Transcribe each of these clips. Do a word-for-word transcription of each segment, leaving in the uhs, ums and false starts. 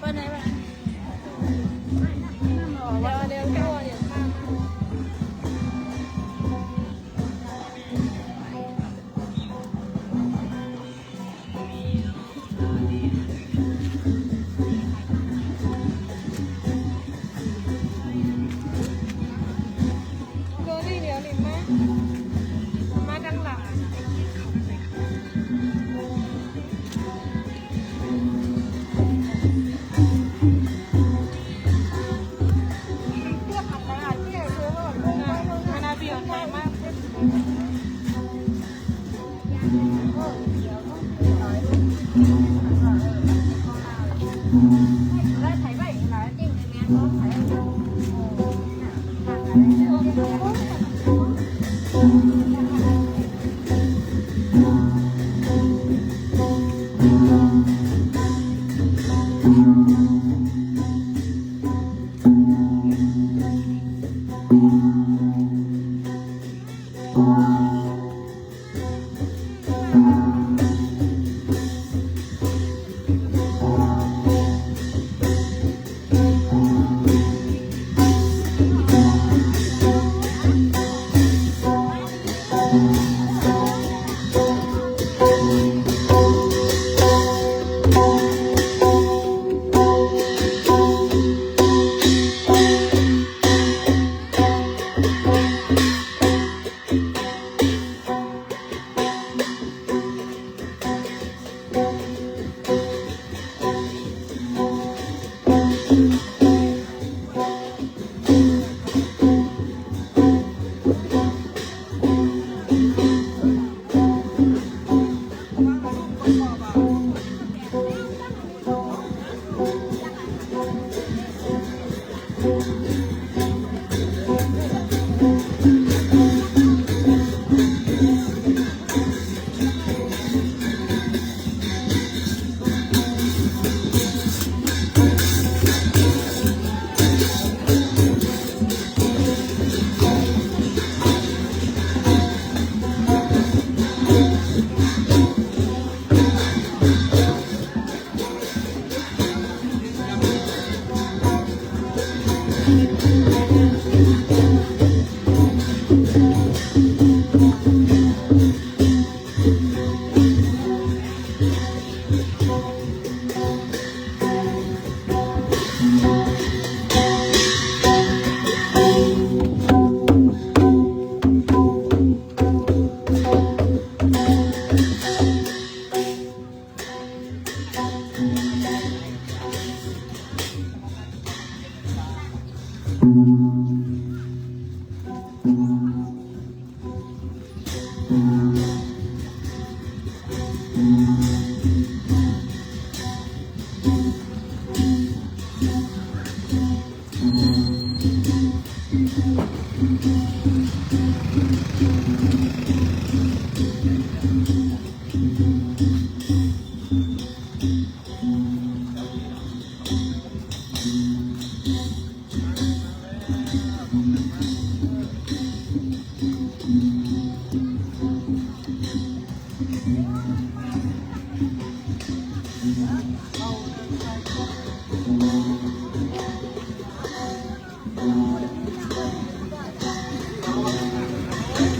ไปไหนวะ ไปไหนวะ นั่นหรอ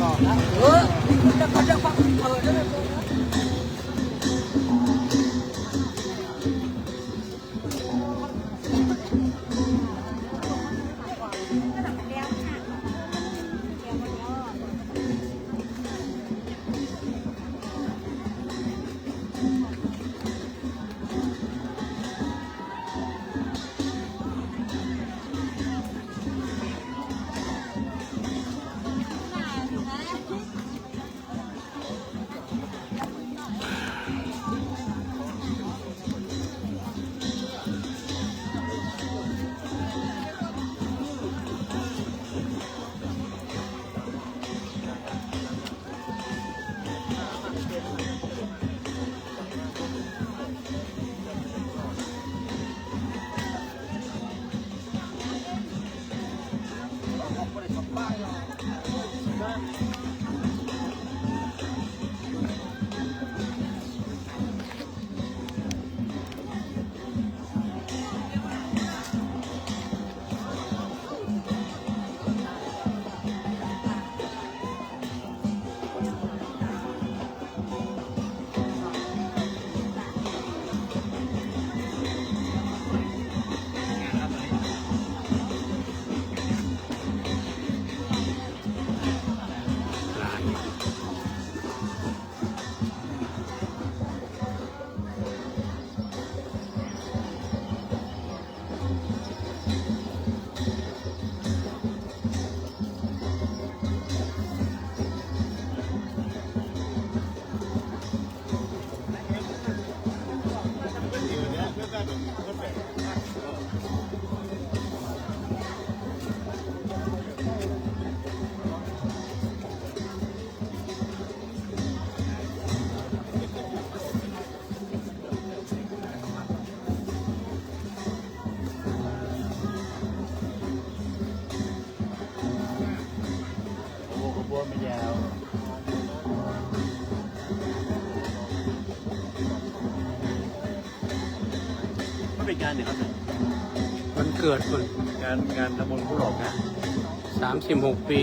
ต่อนะ เอ วันเกิดมัน งาน งานตำบลผู้หลอกนะ สามสิบหกปี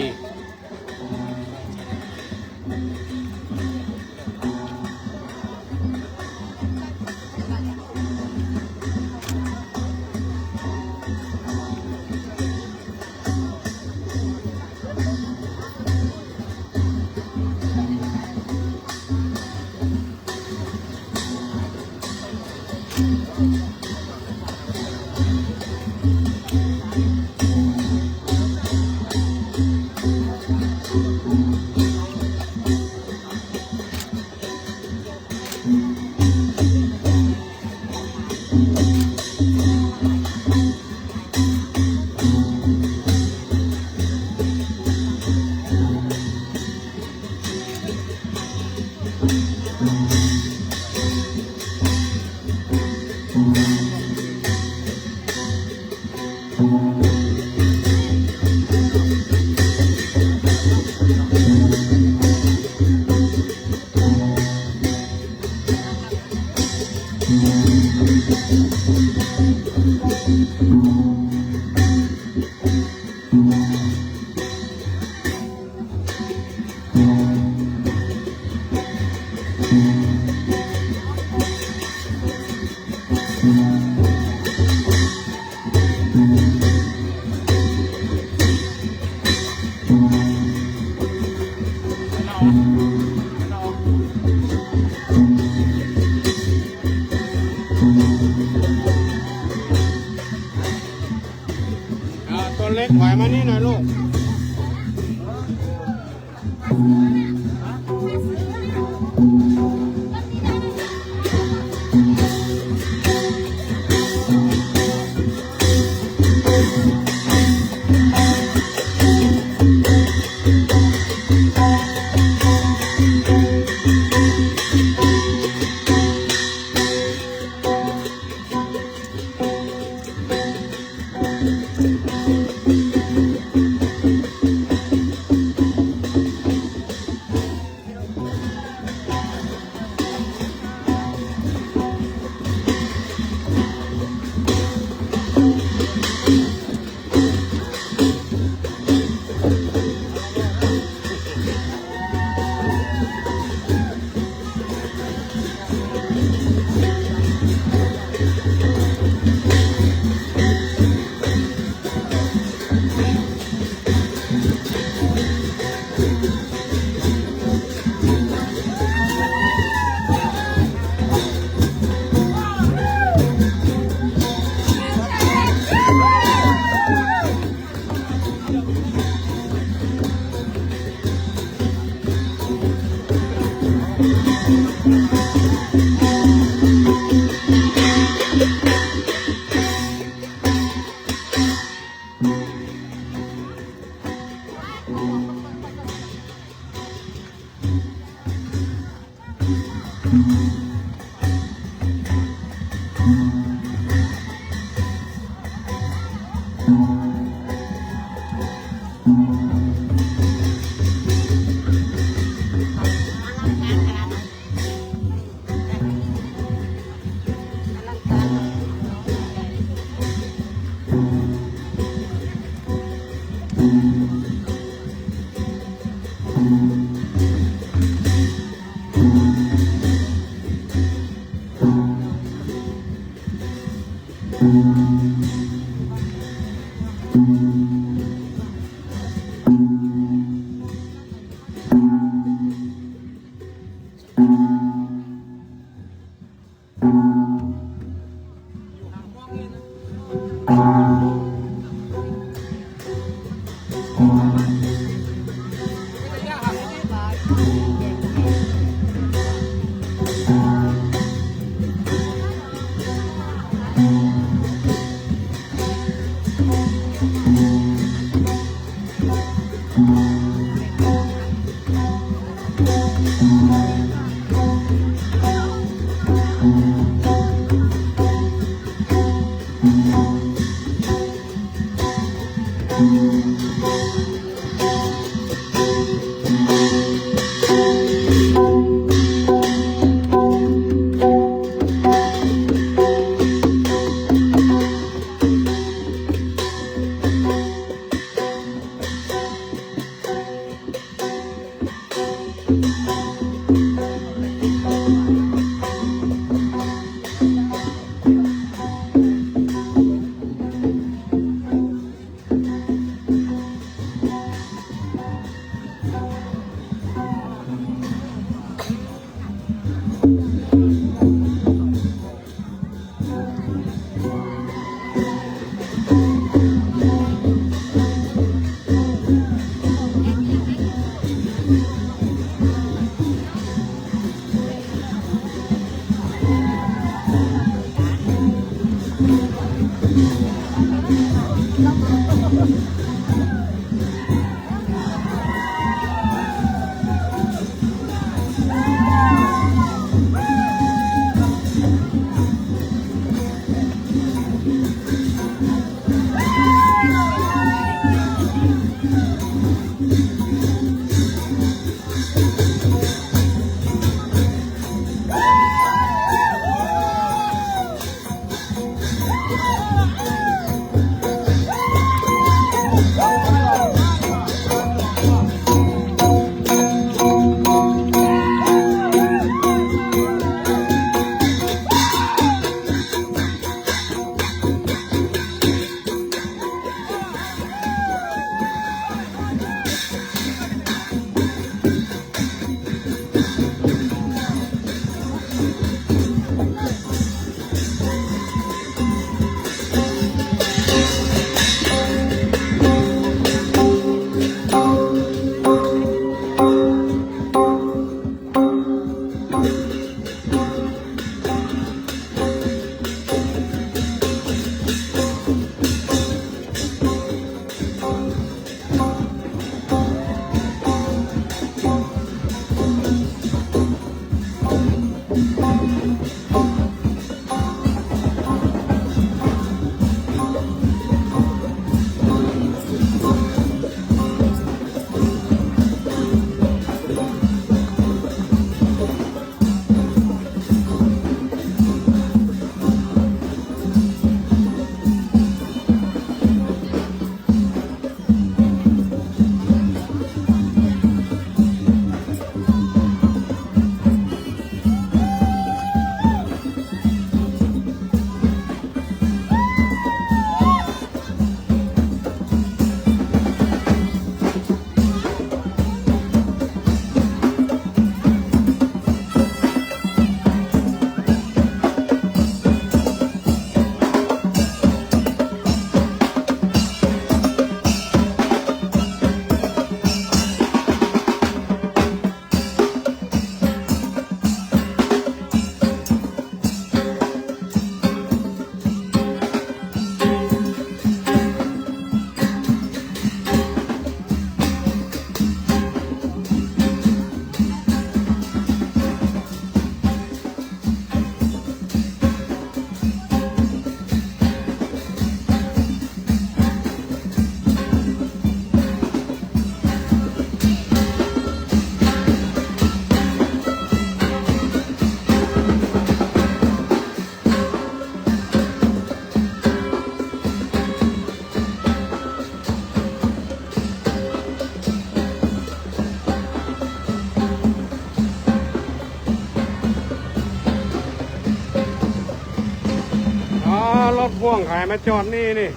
อ่า ตัวเล็กถอยมานี่หน่อยลูก ขายมาจอดนี่นี่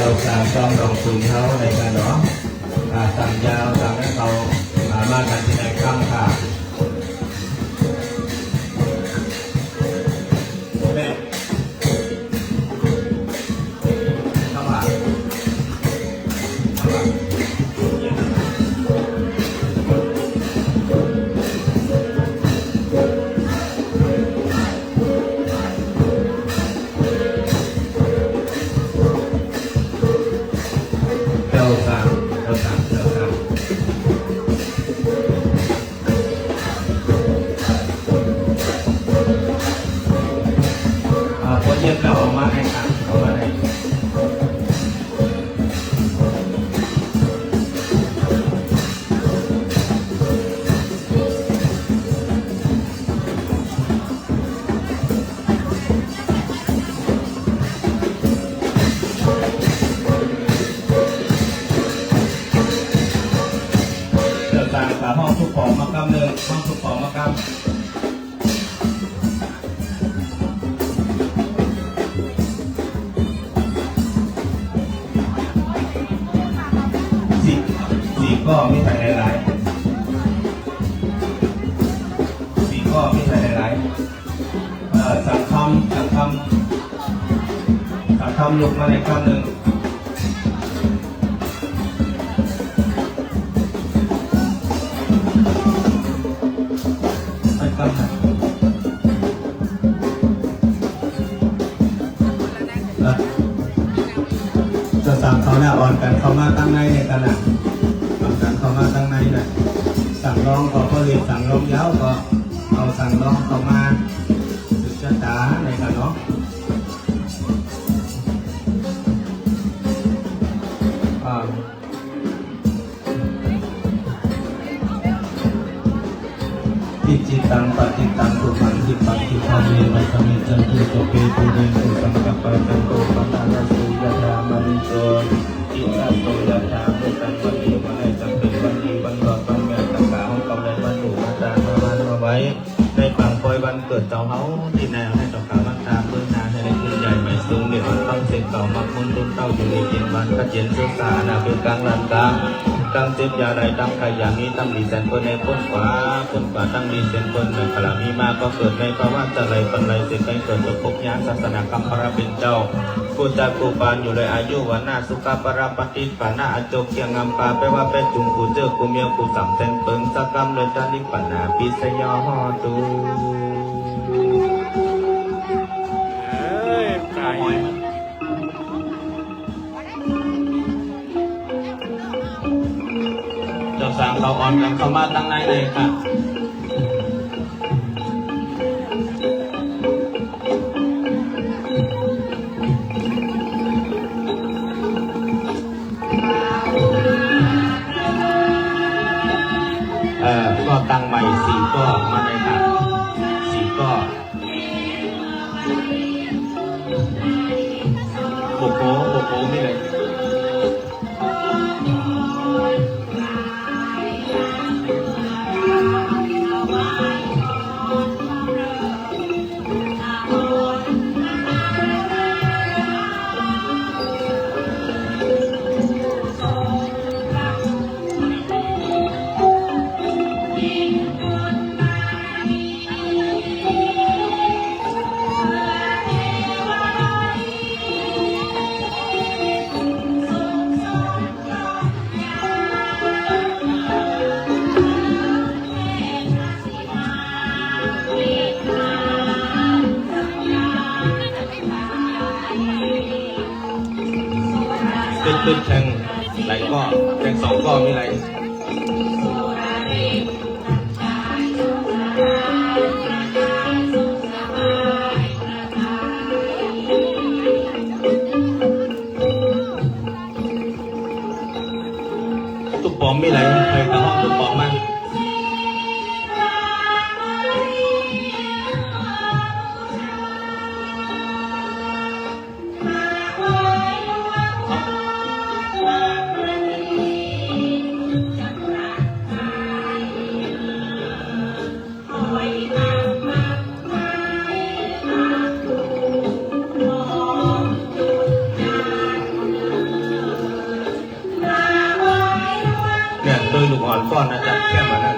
เจ้าสาวจอมดอกสูงเฮาในกันเนาะ อ่า สั่งยาว สั่งให้เขา อ่า มากั๋นตี้ในค่ำค่ะ แม่ เข้ามา เข้ามา เจ้าสาว เจ้าสาว เจ้าสาว อ่า พอเยี่ยมแล้วออกมาให้ค่ะ ออกมาให้ เจ้าสาวก็ฮ้องตุ๊ปองมากำนึ่ง ฮ้องตุ๊ปองมากำ สี่ สี่ก้อ มีใผหลายๆ สี่ก้อ มีใผหลายๆ เอ่อ สังคำ สังคำ สังคำลุกมาในคำนึ่ง ไปคำนึ่ง เอ่อ เจ้าสาวเขาเนี่ย อ่อนกั๋นเข้ามาตังในเนี่ยกั๋นนะ อ่อนกั๋นเข้ามาตังในเนี่ย สั่งรองก็ พอเรียกสั่งรองยาวก็ เอาสั่งรองเข้ามา สืบจะต๋าในกั๋นเนาะ อ่า Icchitaṃ patthitaṃ tumhaṃ khippāti dāne vasaṃ icchatu sabbe pūrentu saṅkappā cando paṇṇaraso yathā maṇi jotiraso yathā. เมื่อกันวันนี้ วันไหนจะเป็นวันดี วันรอด วันแม่ ตังกาฮ้องกำเนิด วันลูก วันตา มาบ้าน มาไว้ ในปางปอยวันเกิดเจ้าเฮา ตี้ไหน เอาให้เจ้าข้าวันตาเปิ้นนา ให้ได้ขึ้นใหญ่ใหม่สูง เหนือวันตั้งเส้นเก่า มักมนต์รุ่นเต้า อยู่ดีกิ๋นหวาน ขัดเย็นสุขสา นาเปื้อกลางลานกลาง ตั้งเจ็บอย่าได้ ตั้งไข้อย่ามี ตั้งดีแสนเปิ้นในพ้นกว่า พ้นกว่า ตั้งดีแสนเปิ้นในพระมีมา ก็เกิดในภาวะจะไหลปันไหลเสร็จไปเกิด จบภพญาณศาสนากรรมพระเป็นเจ้า ผู้จักผู้ปานอยู่เลย อายุ วรรณะ สุขะ พละ ปฏิภาณะ อาโจคเคียงงามปา แปลว่าแป๊จุง ผู้เจ้อ ผู้เมีย ผู้สำแสนเปิง สักกำเลย ตานิพพานา ปิสยอหอตู เอ้ย ตาย เจ้าสาวเขาอ่อนกั๋นเข้ามาตังในเลยค่ะ เอ่อ ก็ตั้งใหม่สี่ก้อ มาเลยค่ะ สี่ก้อ โอ้โห โอ้โห นี่เลย ตึ๊ดๆ แทงหลายก้อ แทงสองก้อ มีหลาย ตุ๊ปองมีหลาย ใผกะฮ้องตุ๊ปองมา หอมจุดจาน ลูกอ่อนฟ้อนนะจ๊ะ แค่นั้น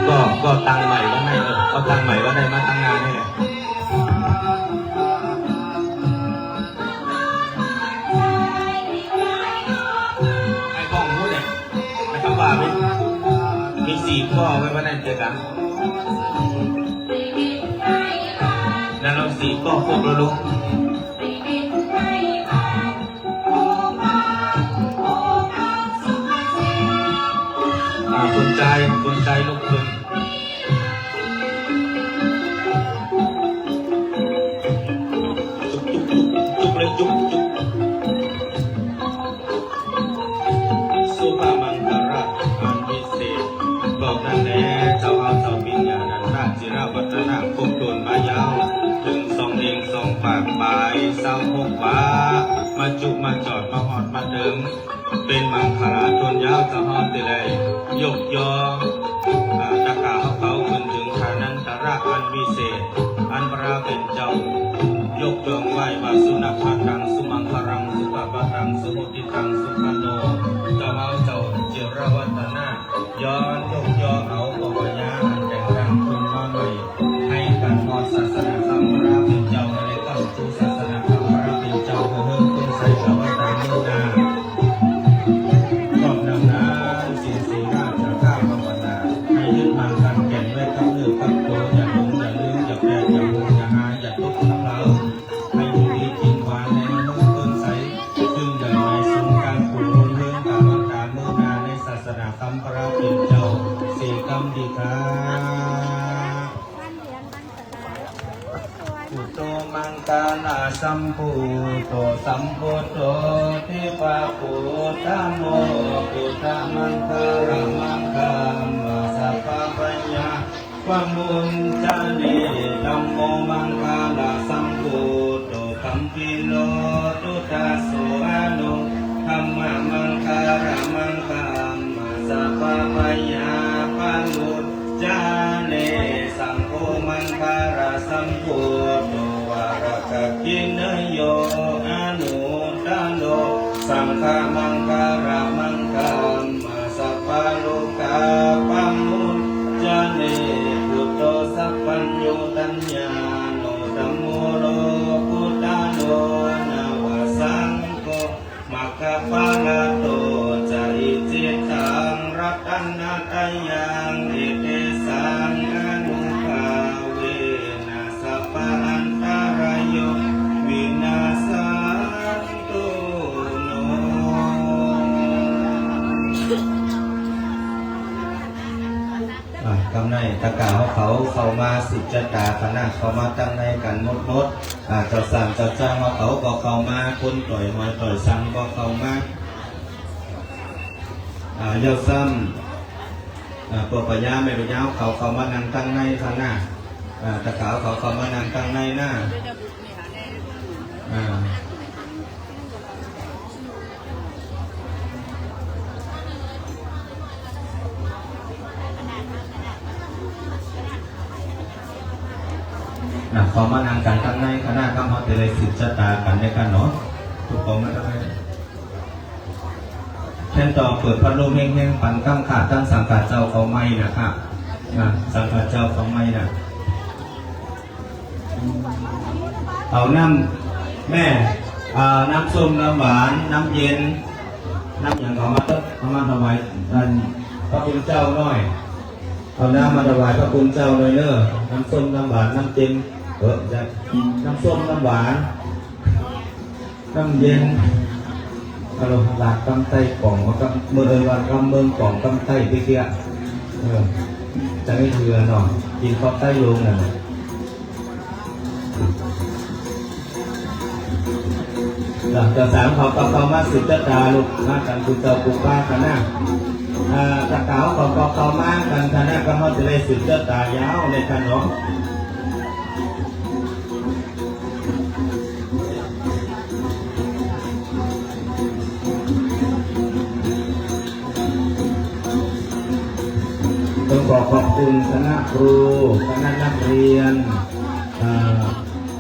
ก็ ก็ตั้งใหม่ก็ได้ เออ ก็ตั้งใหม่ก็ได้ มาตั้งงานนี่แหละ ไอ้พ่องพูดเนี่ย นะครับว่ามี มีสี่ข้อไว้ว่านั่นเจอกัน แล้วเราสี่ข้อครบแล้วลูก อ่า คนใจ คนใจลูกคน จุ๊บ จุ๊บ จุ๊บ จุ๊บเลย จุ๊บ จุ๊บ สุภมังคละอันวิเศษ บอกนั้นแล เจ้าเฮาเจ้าปิญญานันทะจิรวัฒนะ ครบถ้วนมายาว เถิงสองเองสองปากปาย ซาวหกวา มาจุมาจอดมาฮอดมาเถิง เป๋นมังคละถ้วนยาว เจ้าเฮาจะได้ยกยอ อ่า ตะกร้าเฮาเขาขึ้นเถิงฐานันตระอันวิเศษ อันพระเป๋นเจ้ายกย่องไหว้ว่า สุนัพพะตัง สุมังคลัง สุภะพะตัง สุหุตติตัง สุพะโน เจ้าเฮาเจ้าจิรวัฒนะ ย้อนยกยอเอาพระปัญญาอันแต่งตั้งขึ้นมาใหม่ หื้อกั๋นฮอดศาสนาธรรมพระเป๋นเจ้า หื้อได้ก้าวสู่ศาสนาธรรมพระเป๋นเจ้า หื้อเฮิ่งขึ้นใสกว่าตามเมื่อหน้า พร้อมดังนั้น ศีล ศีลา จาคะ ภาวนา หื้อยึดมั่นขันแก่นไว้กับเนื้อกับตั๋ว อย่าหลง อย่าลืม อย่าแปลก อย่าหวง อย่าหาย อย่าตกทั้งหลาย หื้ออยู่ดีกิ๋นหวาน หื้อเฮิ่งขึ้นใส ซึ่งได้หมายสมกั๋น กุศลเฮิ่งกั๋นมาตามเมื่อหน้าในศาสนาธรรมพระเป๋นเจ้า สี่กำดีครับ Buddho maṅgalasammbuddho, sammbuddho dippaguttamo, buddhamaṅgalamāgamma, sabbabhaya pamuñcanti. Dhammo maṅgalasammbuddho, gambhīro duddaso, anuggāmakaṃ maṅgalaṃ, sabbabyāpamujjhanti. Saṅgho maṅgalasammbuddho, varadakkhiṇeyyo anuttaro, saṅghamaṅgalamāgamma, sabbarogappamuñcanti. Buddho sabbaññutañāṇo, dhammo lokuttaro nava, saṅgho maggappalatto ca, icchitaṃ ratanattayaṃ, etesaṃ ānubhāvena sabba-antarāyo vinassantu no. อ่า กำในตะกร้าเฮาเขาเข้ามา สิบจตาคณะเข้ามาตังในกั๋นหมดๆ อ่า เจ้าสร้างเจ้าจ้างเฮาเขาก็เข้ามา คนต่อยหอยต่อยสังก็เข้ามา อ่า เย้าซ้ำ อ่า พวกป้าย่าแม่ป้าย่าเขาเข้ามานั่งตังในคณะ อ่า ตะกร้าเขาเข้ามานั่งตังในนะ อ่า ขอมานั่งกั๋นตังใน คณะกรรมการเฮาจะได้สืบจะต๋ากั๋นในกั๋นเนาะ ทุกคนมาตังใน แค่นต่อเปิดพัดลมแฮงๆ ปันก้ำขาด ตังสังฆาเจ้าเขาไหม้นะครับ อ่า สังฆาเจ้าเขาไหม้นะ เอาน้ำ แม่ อ่า น้ำส้ม น้ำหวาน น้ำเย็น น้ำหยังก็เอามาเต๊อะ เอามาถวาย อัน พระคุณเจ้าหน่อย เอาน้ำมาถวายพระคุณเจ้าหน่อยเนอะ น้ำส้ม น้ำหวาน น้ำเย็น เออ จ้ะ น้ำส้ม น้ำหวาน น้ำเย็น เอาหลากกำใต้ป๋องมากับ เมือง เอ่อ ว่ากำเมืองป๋องกำใต้เตี้ยๆ เออ จะไม่เหือเนาะ กิ๋นข้าวใต้โลงน่ะ หลังจากสามเขาก็เข้ามาสืบจะต๋าลูก มากั๋นคุณเจ้าคุณป้ากั๋นนะ อ่า ตะกาวเขาก็เข้ามากั๋นคณะก็เขาจะได้สืบจะต๋ายาวในกั๋นเนาะ ต้องขอขอบคุณคณะครู คณะนักเรียน อ่า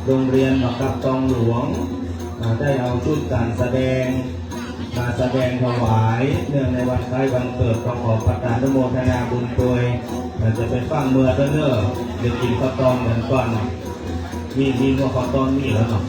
โรงเรียนหนองกาบตองหลวง อ่า ได้เอาชุดการแสดง มาแสดงถวายเนื่องในวันคล้ายวันเกิด ก็ขอประทานอนุโมทนาบุญตวย อาจจะไปฟั่งเมือเต๊อะเน่อ เดี๋ยวกิ๋นข้าวตองกั๋นก่อน มี มีหม้อข้าวตองมีแล้วเนาะ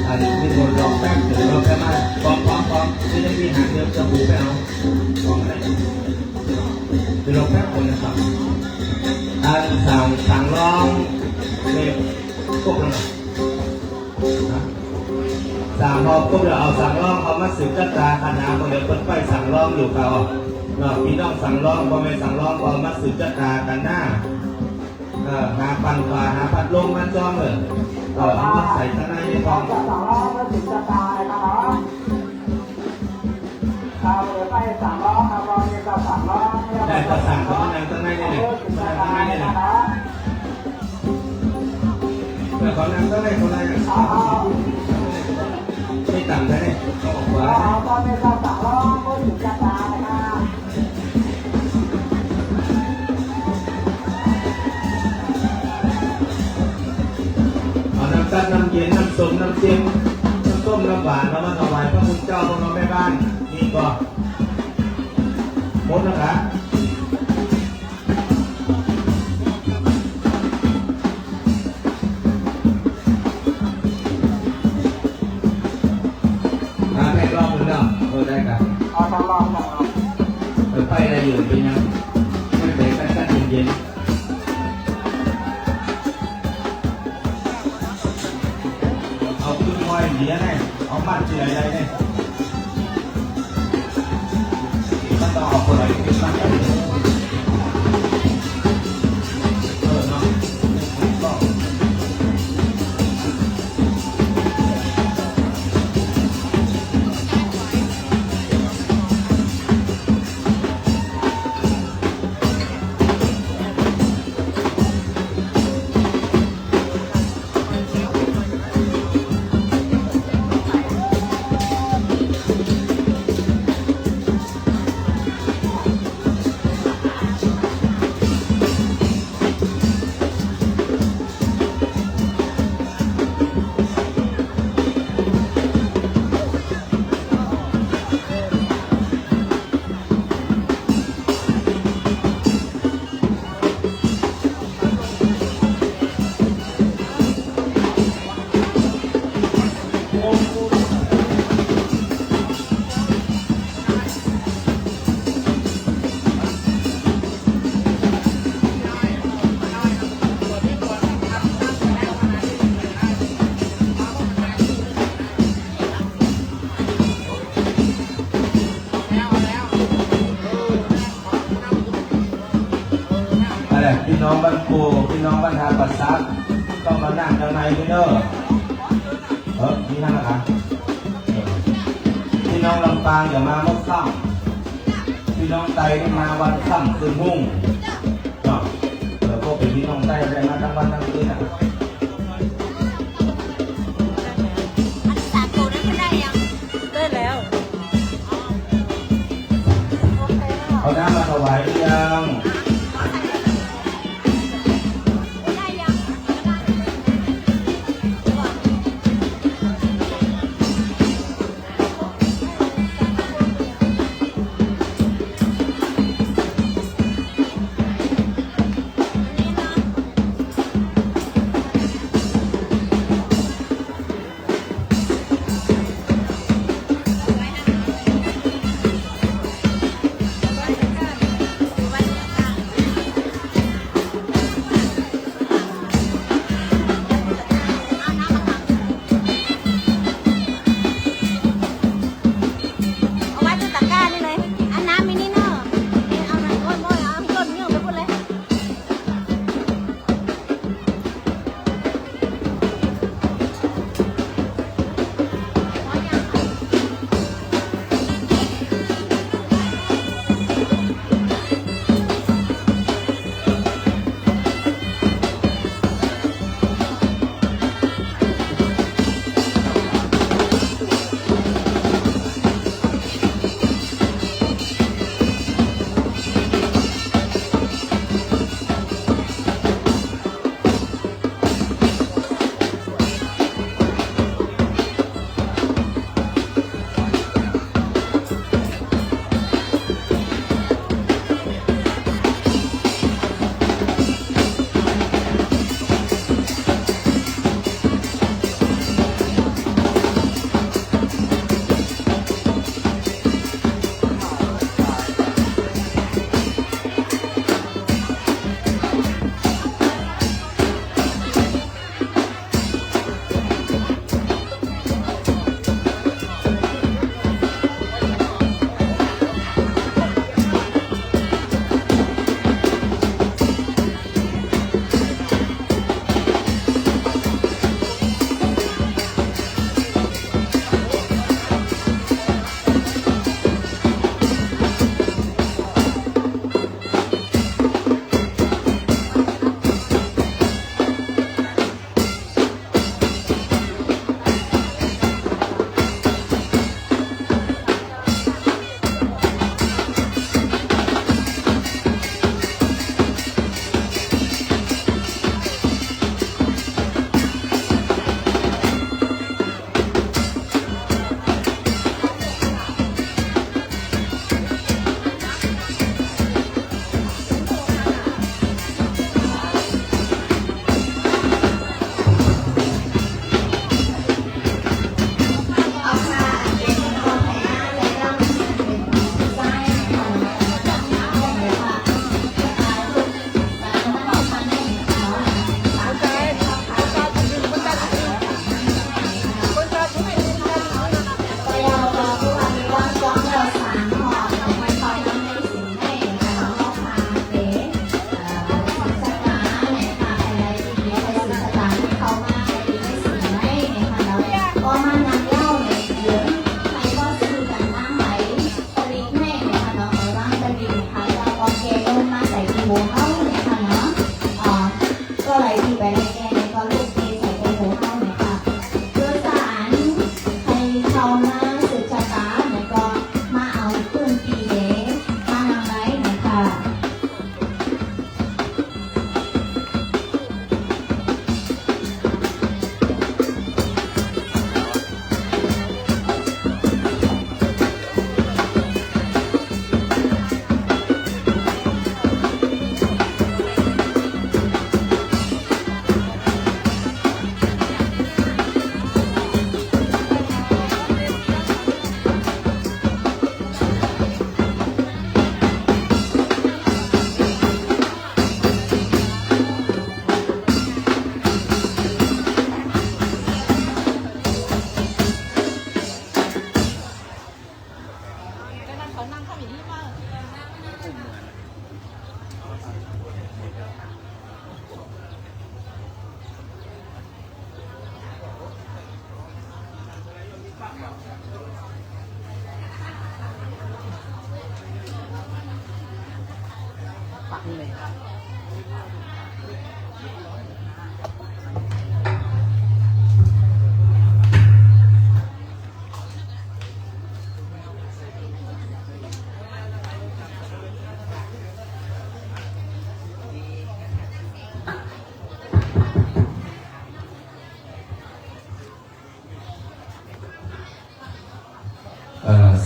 อันนี้คนรอแป๊บหนึ่ง รอแป๊บมา พร้อม พร้อม พร้อม ไม่ได้มีหางเดียว จะหูไปเอา พร้อมไหม เดี๋ยวรอแป๊บนึงนะครับ อันสั่ง สั่งร้อง เนี่ย พวกเรา ฮะ สั่งร้องปุ๊บ เดี๋ยวเอาสั่งร้อง เอามาสืบจะต๋ากั๋นนะ เดี๋ยวเปิ้นไปสั่งร้องอยู่ครับ เนาะ พี่น้องสั่งร้อง พ่อแม่สั่งร้อง ก็เอามาสืบจะต๋ากั๋นนะ เออ หาปันปลา หาพัดลมมาจ้องเลย เออ เอามาใส่ตังในนี่ก่อน จะสั่งร้องก็ถึงจะตายนะเนาะ เอาเดี๋ยวไปสั่งร้อง เอาร้องนี่ก็สั่งร้อง ได้ก็สั่งเขามานั่งตังในนี่แหละ มานั่งตังในนี่แหละ แต่เขานั่งตังในคนละอย่าง เอา เอา ไม่ต่างกันเนี่ย เขาออกขวา เอา เอาตอนนี้ก็สั่งร้องก็ถึงจะตายนะ เอาน้ำซัด น้ำเย็น น้ำส้ม น้ำเจ๊ม น้ำส้ม น้ำหวาน เอามาถวายพระคุณเจ้า พวกเราแม่บ้าน มีก่อน หมดแล้วครับ มาแม่รอบนึงเนาะ เออ ได้ครับ เอาทางรอบก่อน เออ ไปได้อยู่ เป็นยัง ไม่เป็น กั๊ดๆ เย็นๆ เอาขึ้นห้อยเหรียญเนี่ย เอามัดที่ไหนได้เนี่ย มันต้องเอาคนไหนขึ้นมา เออเนาะ โอ้ ปี้น้องบ้านท่าป่าสัก ต้องมานั่งตังในนี้เน่อ เออ นี่นั่งนะคะ เออ ปี้น้องลำปางอย่ามาเมื่อค่ำ ปี้น้องไตนี่มาวันค่ำคืนฮุ่ง เนาะ เออ พวกเป๋นปี้น้องไตได้มาตังวันตังคืนน่ะ อันนี้สามตัวนั้นก็ได้ยัง ได้แล้ว เอาน้ำมาถวายหรือยัง เอาไว้ตรงตะกร้านี่เลย อันน้ำมีนี่เนาะ เอาน้ำโอ้ยโอ้ย เอาต้นเงี้ยวไปพูดเลย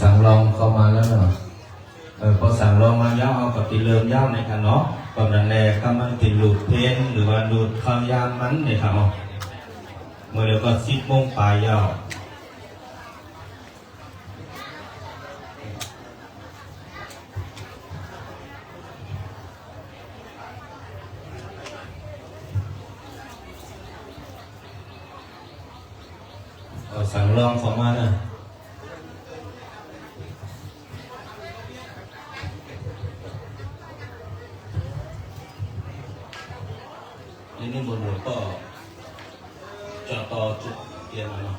สังรองเข้ามาแล้วเนาะ เออ ปอสังรองมาแล้ว เฮาก็ไปเริ่มแล้วนะครับเนาะ ต๋อนนั้นแหละ ก็มันเป๋นลูดเพลง หรือว่าลูดข้าวยามมันนะครับเนาะ เมื่อเดี๋ยวก็สิบโมงปลายแล้ว เอาสังรองเข้ามานะ นี่ นี่บนหัวก็ จะต่อจุดเตรียมมาเนาะ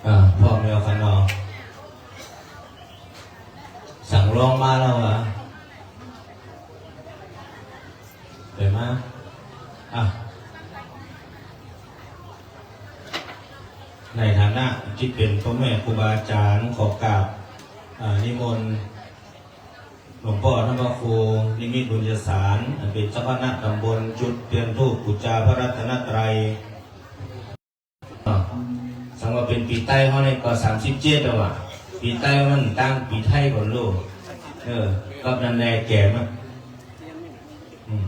อ่า พร้อมแล้วครับเนาะ สังรองมาแล้วหวา เป๋นมา อ่ะ ในฐานะตี้เป๋นป้อแม่ครูบาอาจ๋ารย์ ขอกราบ อ่า นิมนต์ หลวงป้อธรรมครู นิมิตบุญญสาร อันเป๋นเจ้าคณะต๋ำบล จุดเตียนธูปปู๋จาพระรัตนตรัย สังว่าเป๋นปี๋ใต้เฮานี่ก็สามสิบเจ็ดแล้วหวา ปี๋ใต้มันตั้งปี๋ไทยก่อนลูก เออ ก็นั่นแหละแก่มา อืม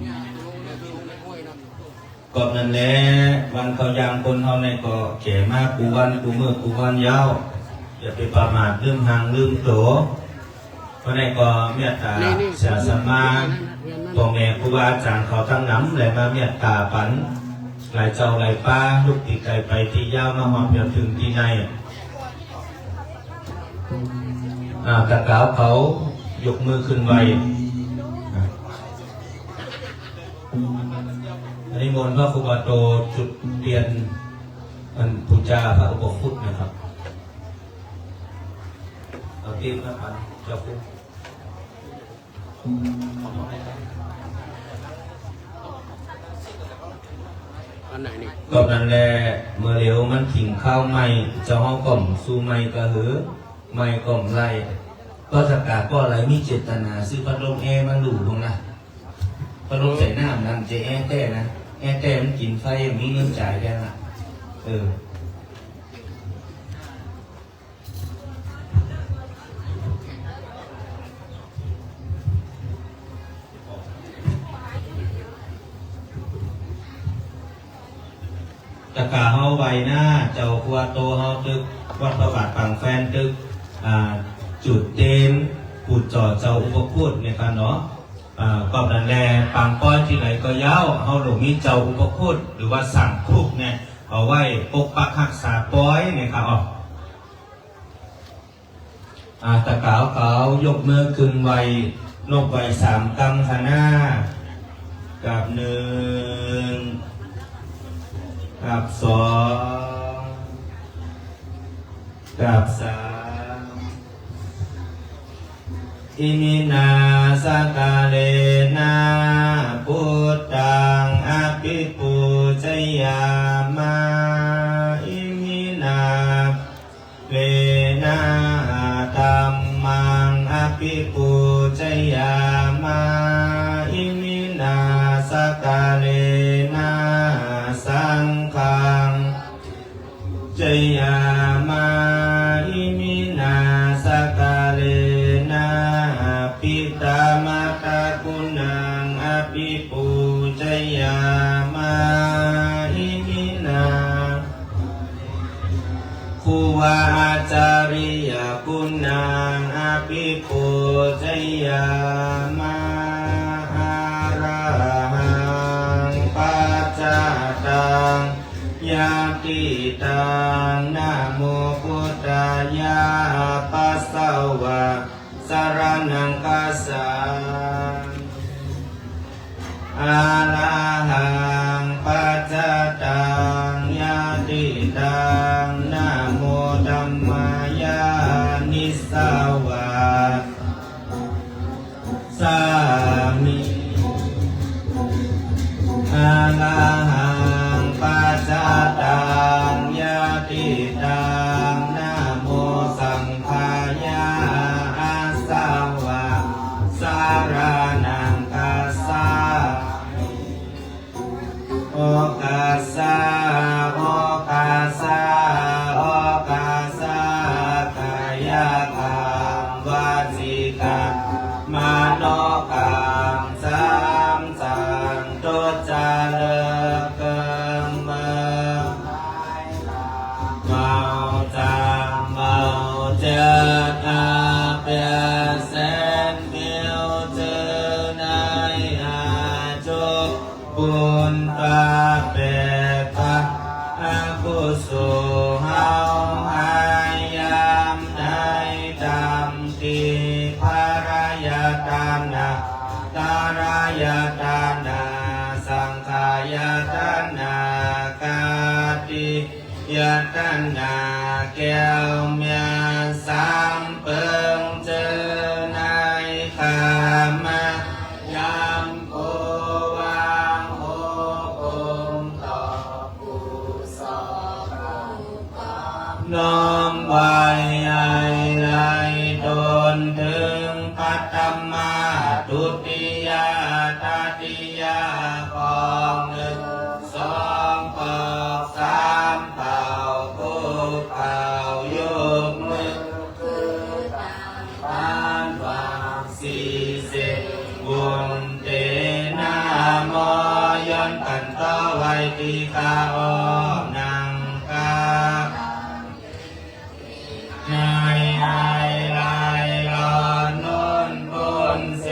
ก็นั่นแหละ วันข้าวยามคนเฮานี่ก็แก่มากู้วันกู้มื้อกู้วันยาว อย่าไปประมาทลืมห่างลืมตั๋ว เพราะนั้นก็เมตต๋า นี่ นี่ เสียสมา นี่ นี่ ป้อแม่ครูบาอาจ๋ารย์เขาตังหนำ และมาเมตต๋าปั๋น หลายเจ้าหลายป้า ลุกตี้ไก๋ไปตี้ยาว มาฮอดมาเถิงตี้นี่ อ่า ตะก๋าวเขายกมือขึ้นไหว้ อ่า อันนี้มนต์พระครูบาโตจุดเตียน อันปู๋จาพระอุปคุตนะครับ เอาเตรียมมาปั๋นเจ้าคุณ อันไหนนี่ ก็นั่นแหละ เมื่อเหลียวมันถิงข้าวไหม้ เจ้าเฮาก็บ่สู้ไหม้กะหือ ไหม้ก็บ่ไล่ ก็ตะก๋าก็ไหลมีเจตนาซื้อพัดลมแอร์มาหลู่ลงนะ พัดลมใส่น้ำนั่นจะแอร์แต๊นะ แอร์แต๊มันกิ๋นไฟ บ่มีเงินจ่ายแต๊นะ เออ ตะก๋าเฮาไหว้หน้าเจ้าครูบาโตเฮาตึก วัดพระบาทปางแฟนตึก อ่า จุดเตีน ปู๋จ่อเจ้าอุปคุตเนี่ยค่ะเนาะ อ่า ก็นั่นแหละ ปางป๊อยตี้ไหนก็เย้า เฮาหลวงมีเจ้าอุปคุต หรือว่าสังคุกเนี่ย เอาไว้ปกปักฮักษาป๊อยเนี่ยค่ะ อ๋อ อ่า ตะก๋าวเขายกมือขึ้นไหว้ นบไหว้สามกำค่ะนะ กราบหนึ่ง กราบสอง กราบสาม อิมินา สักกาเลนะ พุทธัง อภิปูจยามะ อิมินา เลนะ ธัมมัง อภิปูจยามะ อิมินา สักกาเลนะ สังฆัง จยามะ อิมินา สักกาเลนะ ปิตะมะตะกุณัง อภิปูจยามะ อิมินา ครูวาอาจาริยะกุณัง อภิปูจยามะ อะระหะ taṃ, namo buddhāya, passaṃ vā saraṇaṃ gacchāmi. Arahaṃ paccattaṃ yadidaṃ, namo dhammāya, nissāvā sāmi. Arahaṃ paccattaṃ yadidaṃ, namo saṅghāya, āsavā saraṇaṃ gacchāmi. Okāsa, okāsa, okāsa, kāyakaṃ vacīkaṃ manokaṃ, สาม สาม ทุจริตเกินเมิน เมาจามเมาเจิด อาเปียรเซ็นปิ้วจื้อ ในอาจุ บุญปาเป๋นปา อกุศลเฮาหาย ยามใดต๋ามตี้ พระยตนะ ตะระยตนะ สังฆายตนะ กาติ ยตนะ แก้วเมียสามเปิงจื้อ ในกามะ ยามโพวางโอภมต่อ กุศลน้อมไหว้อาลัยตนเถิง ปัตตมะ ทุติยะ ตติยะ ปอกนึ่ง สอง ปอกสาม เป่า ภูเป่า ยกมือ คือตั้ง ปานวาง สี่ เสก บุญเตนะ มอ ย้อนกั๋นต่อไหว้ตี้ก้าอ้อมนั่งกา ในอาลัยรอดโน้นบุญเส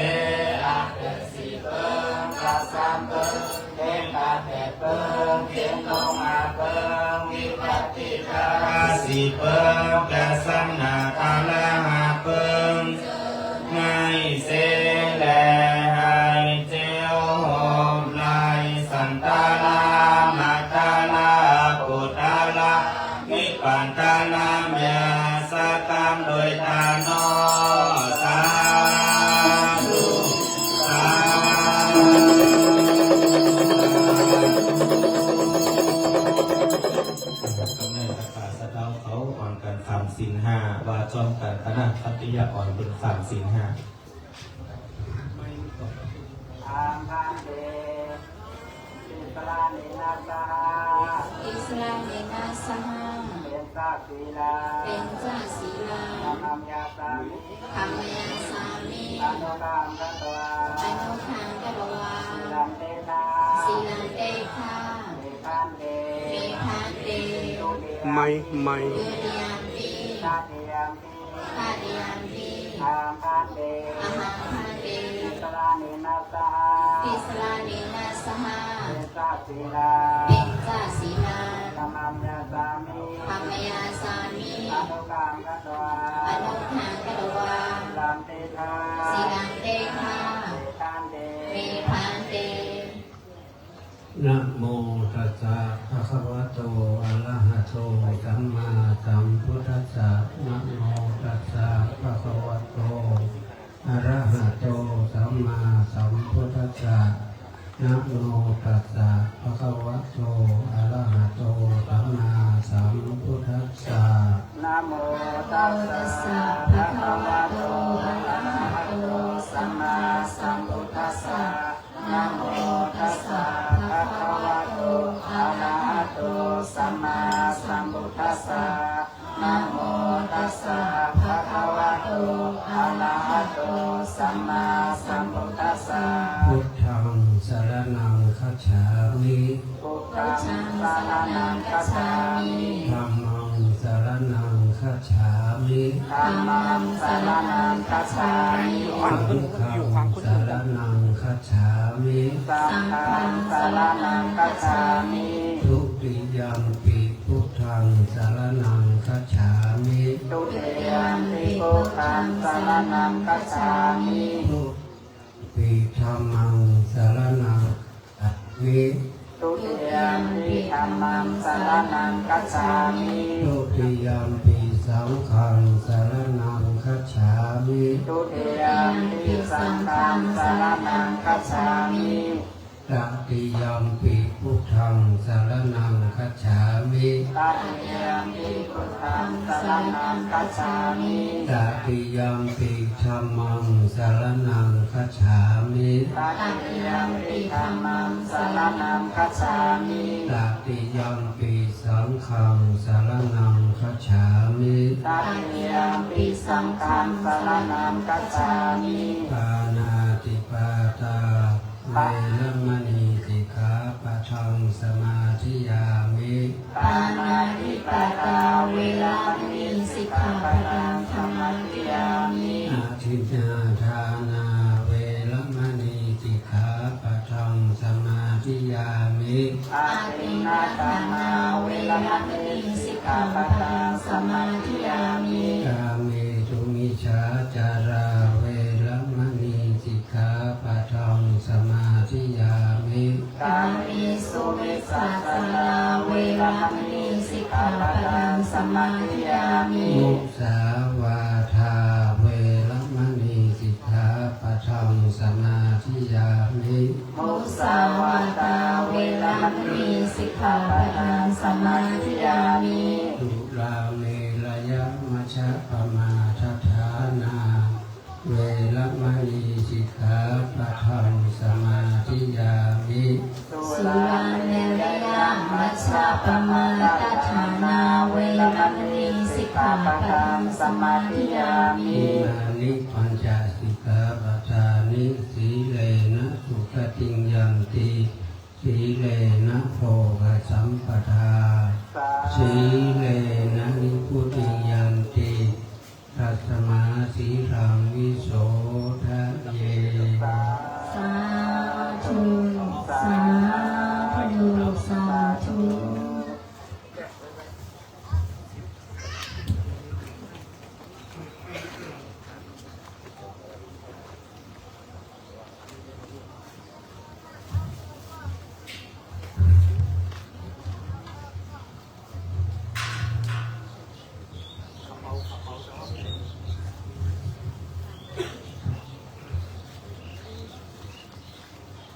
อาเกิดสี่เปิง กาสามเปิง เข็นกาแปดเปิง เข็นลงห้าเปิง วิปัสสิตาราสี่เปิง กาสนาตาราห้าเปิง ในเสแล หายเจียวโหมไล สันตารา มาตารา ปุตตารา นิพพานตารา เมียสักกรรมโดยตาน้อ สาธุ สาธุ กำเนิดประกาศสะเดาเขาอ่อนกั๋นสามศีลห้า ว่าจ้องกั๋นคณะขัตติยะอ่อนเปิงสามศีลห้า อาหังคันเต ติสรณเณนะสหะ ติสรณเณนะสหะ ปัญจศีลา ปัญจศีลา สมามะยาสามิ สมามะยาสามิ อนุกรรมะคะวา อนุกรรมะคะวา สีลังเตถะ สีลังเตถะ เมภันเต เมภันเต ทุติยมปิ ไม่ ไม่ ทุติยมปิ ตติยมปิ ตติยมปิ อะหังคันเต อะหังคันเต ติสรณเณนะสหะ ติสรณเณนะสหะ ปัญจศีลา ปัญจศีลา สมามะยาสามิ สมามะยาสามิ อนุกรรมะคะวา อนุกรรมะคะวา สีลังเตถะ สีลังเตถะ เมภันเต เมภันเต นะโมตัสสะ ภะคะวะโต อะระหะโต สัมมาสัมพุทธัสสะ นะโมตัสสะ ภะคะวะโต อะระหะโต สัมมาสัมพุทธัสสะ นะโมตัสสะ ภะคะวะโต อะระหะโต สัมมาสัมพุทธัสสะ นะโมตัสสะ ภะคะวะโต อะระหะโต สัมมาสัมพุทธัสสะ นะโมตัสสะ ภะคะวะโต อะระหะโต สัมมาสัมพุทธัสสะ นะโมตัสสะ ภะคะวะโต อะระหะโต สัมมาสัมพุทธัสสะ พุทธัง สรณัง คัจฉามิ พุทธัง สรณัง คัจฉามิ ธัมมัง สรณัง คัจฉามิ ธัมมัง สรณัง คัจฉามิ สังฆัง สรณัง คัจฉามิ สังฆัง สรณัง คัจฉามิ ทุติยมปิ Buddhaṃ saraṇaṃ gacchāmi. Dutiyampi buddhaṃ saraṇaṃ gacchāmi. Dutiyampi dhammaṃ saraṇaṃ gacchāmi. Dutiyampi dhammaṃ saraṇaṃ gacchāmi. Dutiyampi saṅghaṃ saraṇaṃ gacchāmi. Dutiyampi saṅghaṃ saraṇaṃ gacchāmi. Tatiyampi buddhaṃ saraṇaṃ gacchāmi. Tatiyampi buddhaṃ saraṇaṃ gacchāmi. Tatiyampi dhammaṃ saraṇaṃ gacchāmi. Tatiyampi dhammaṃ saraṇaṃ gacchāmi. Tatiyampi saṅghaṃ saraṇaṃ gacchāmi. Tatiyampi saṅghaṃ saraṇaṃ gacchāmi. Pāṇātipātā veramaṇī sikkhāpadaṃ samādiyāmi. Pāṇātipātā veramaṇī sikkhāpadaṃ samādiyāmi. Adinnādānā veramaṇī sikkhāpadaṃ samādiyāmi. Adinnādānā veramaṇī sikkhāpadaṃ samādiyāmi. Kāmesu micchācārā veramaṇī sikkhāpadaṃ samādiyāmi. Kāmesu micchācārā veramaṇī sikkhāpadaṃ samādiyāmi. Musāvādā veramaṇī sikkhāpadaṃ samādiyāmi. Musāvādā veramaṇī sikkhāpadaṃ samādiyāmi. Surāmerayamajjapamādaṭṭhānā veramaṇī sikkhāpadaṃ samādiyāmi. Surāmerayamajjapamādaṭṭhānā veramaṇī sikkhāpadaṃ samādiyāmi. Imāni pañca sikkhāpadāni. Sīlena sugatiṃ yanti, sīlena bhogasampadā, sīlena nibbutiṃ yanti, tasmā sīlaṃ visodhaye. Sādhu, sādhu, sādhu.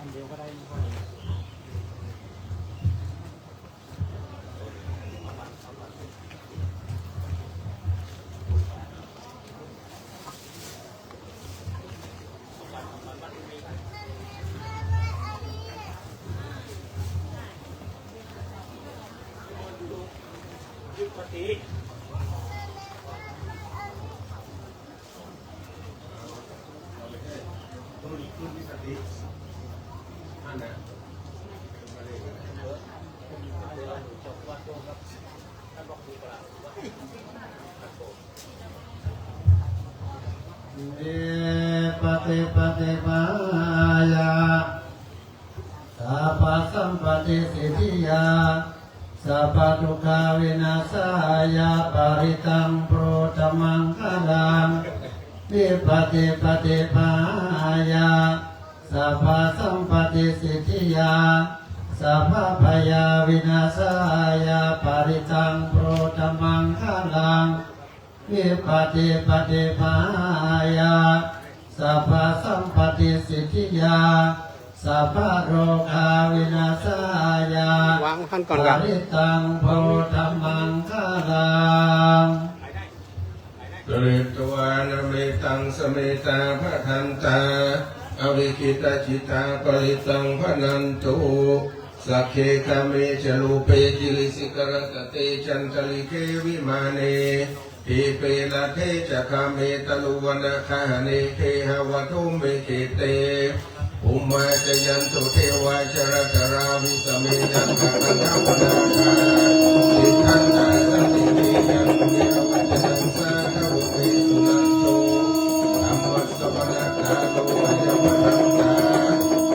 อันเดียวก็ได้ Ye paṭipaṭibāhāya sabbasampattisiddhiyā sabbadukkhavināsāya parittaṃ brūtha maṅgalaṃ. Vipattipaṭibāhāya sabbasampattisiddhiyā sabbabhayavināsāya parittaṃ brūtha maṅgalaṃ. Vipattipaṭibāhāya sabbasampattisiddhiyā sabbarogavināsāya วางท่านก่อนครับ parittaṃ brūtha maṅgalaṃ. Katuāna mettaṃ samettā bhadantā avikkhittacittā parittaṃ bhaṇantu. Sagge kāme ca rūpe girisikharataṭe cantalikkhe vimāne dīpe raṭṭhe ca gāme taruvanagahane gehavatthumhi khette bhummā cāyantu devā jalathalavisame yakkhagandhabbanāgā tiṭṭhantā santike yaṃ munivaravacanaṃ sādhavo me suṇantu. Dhammassavanakālo ayam bhadantā.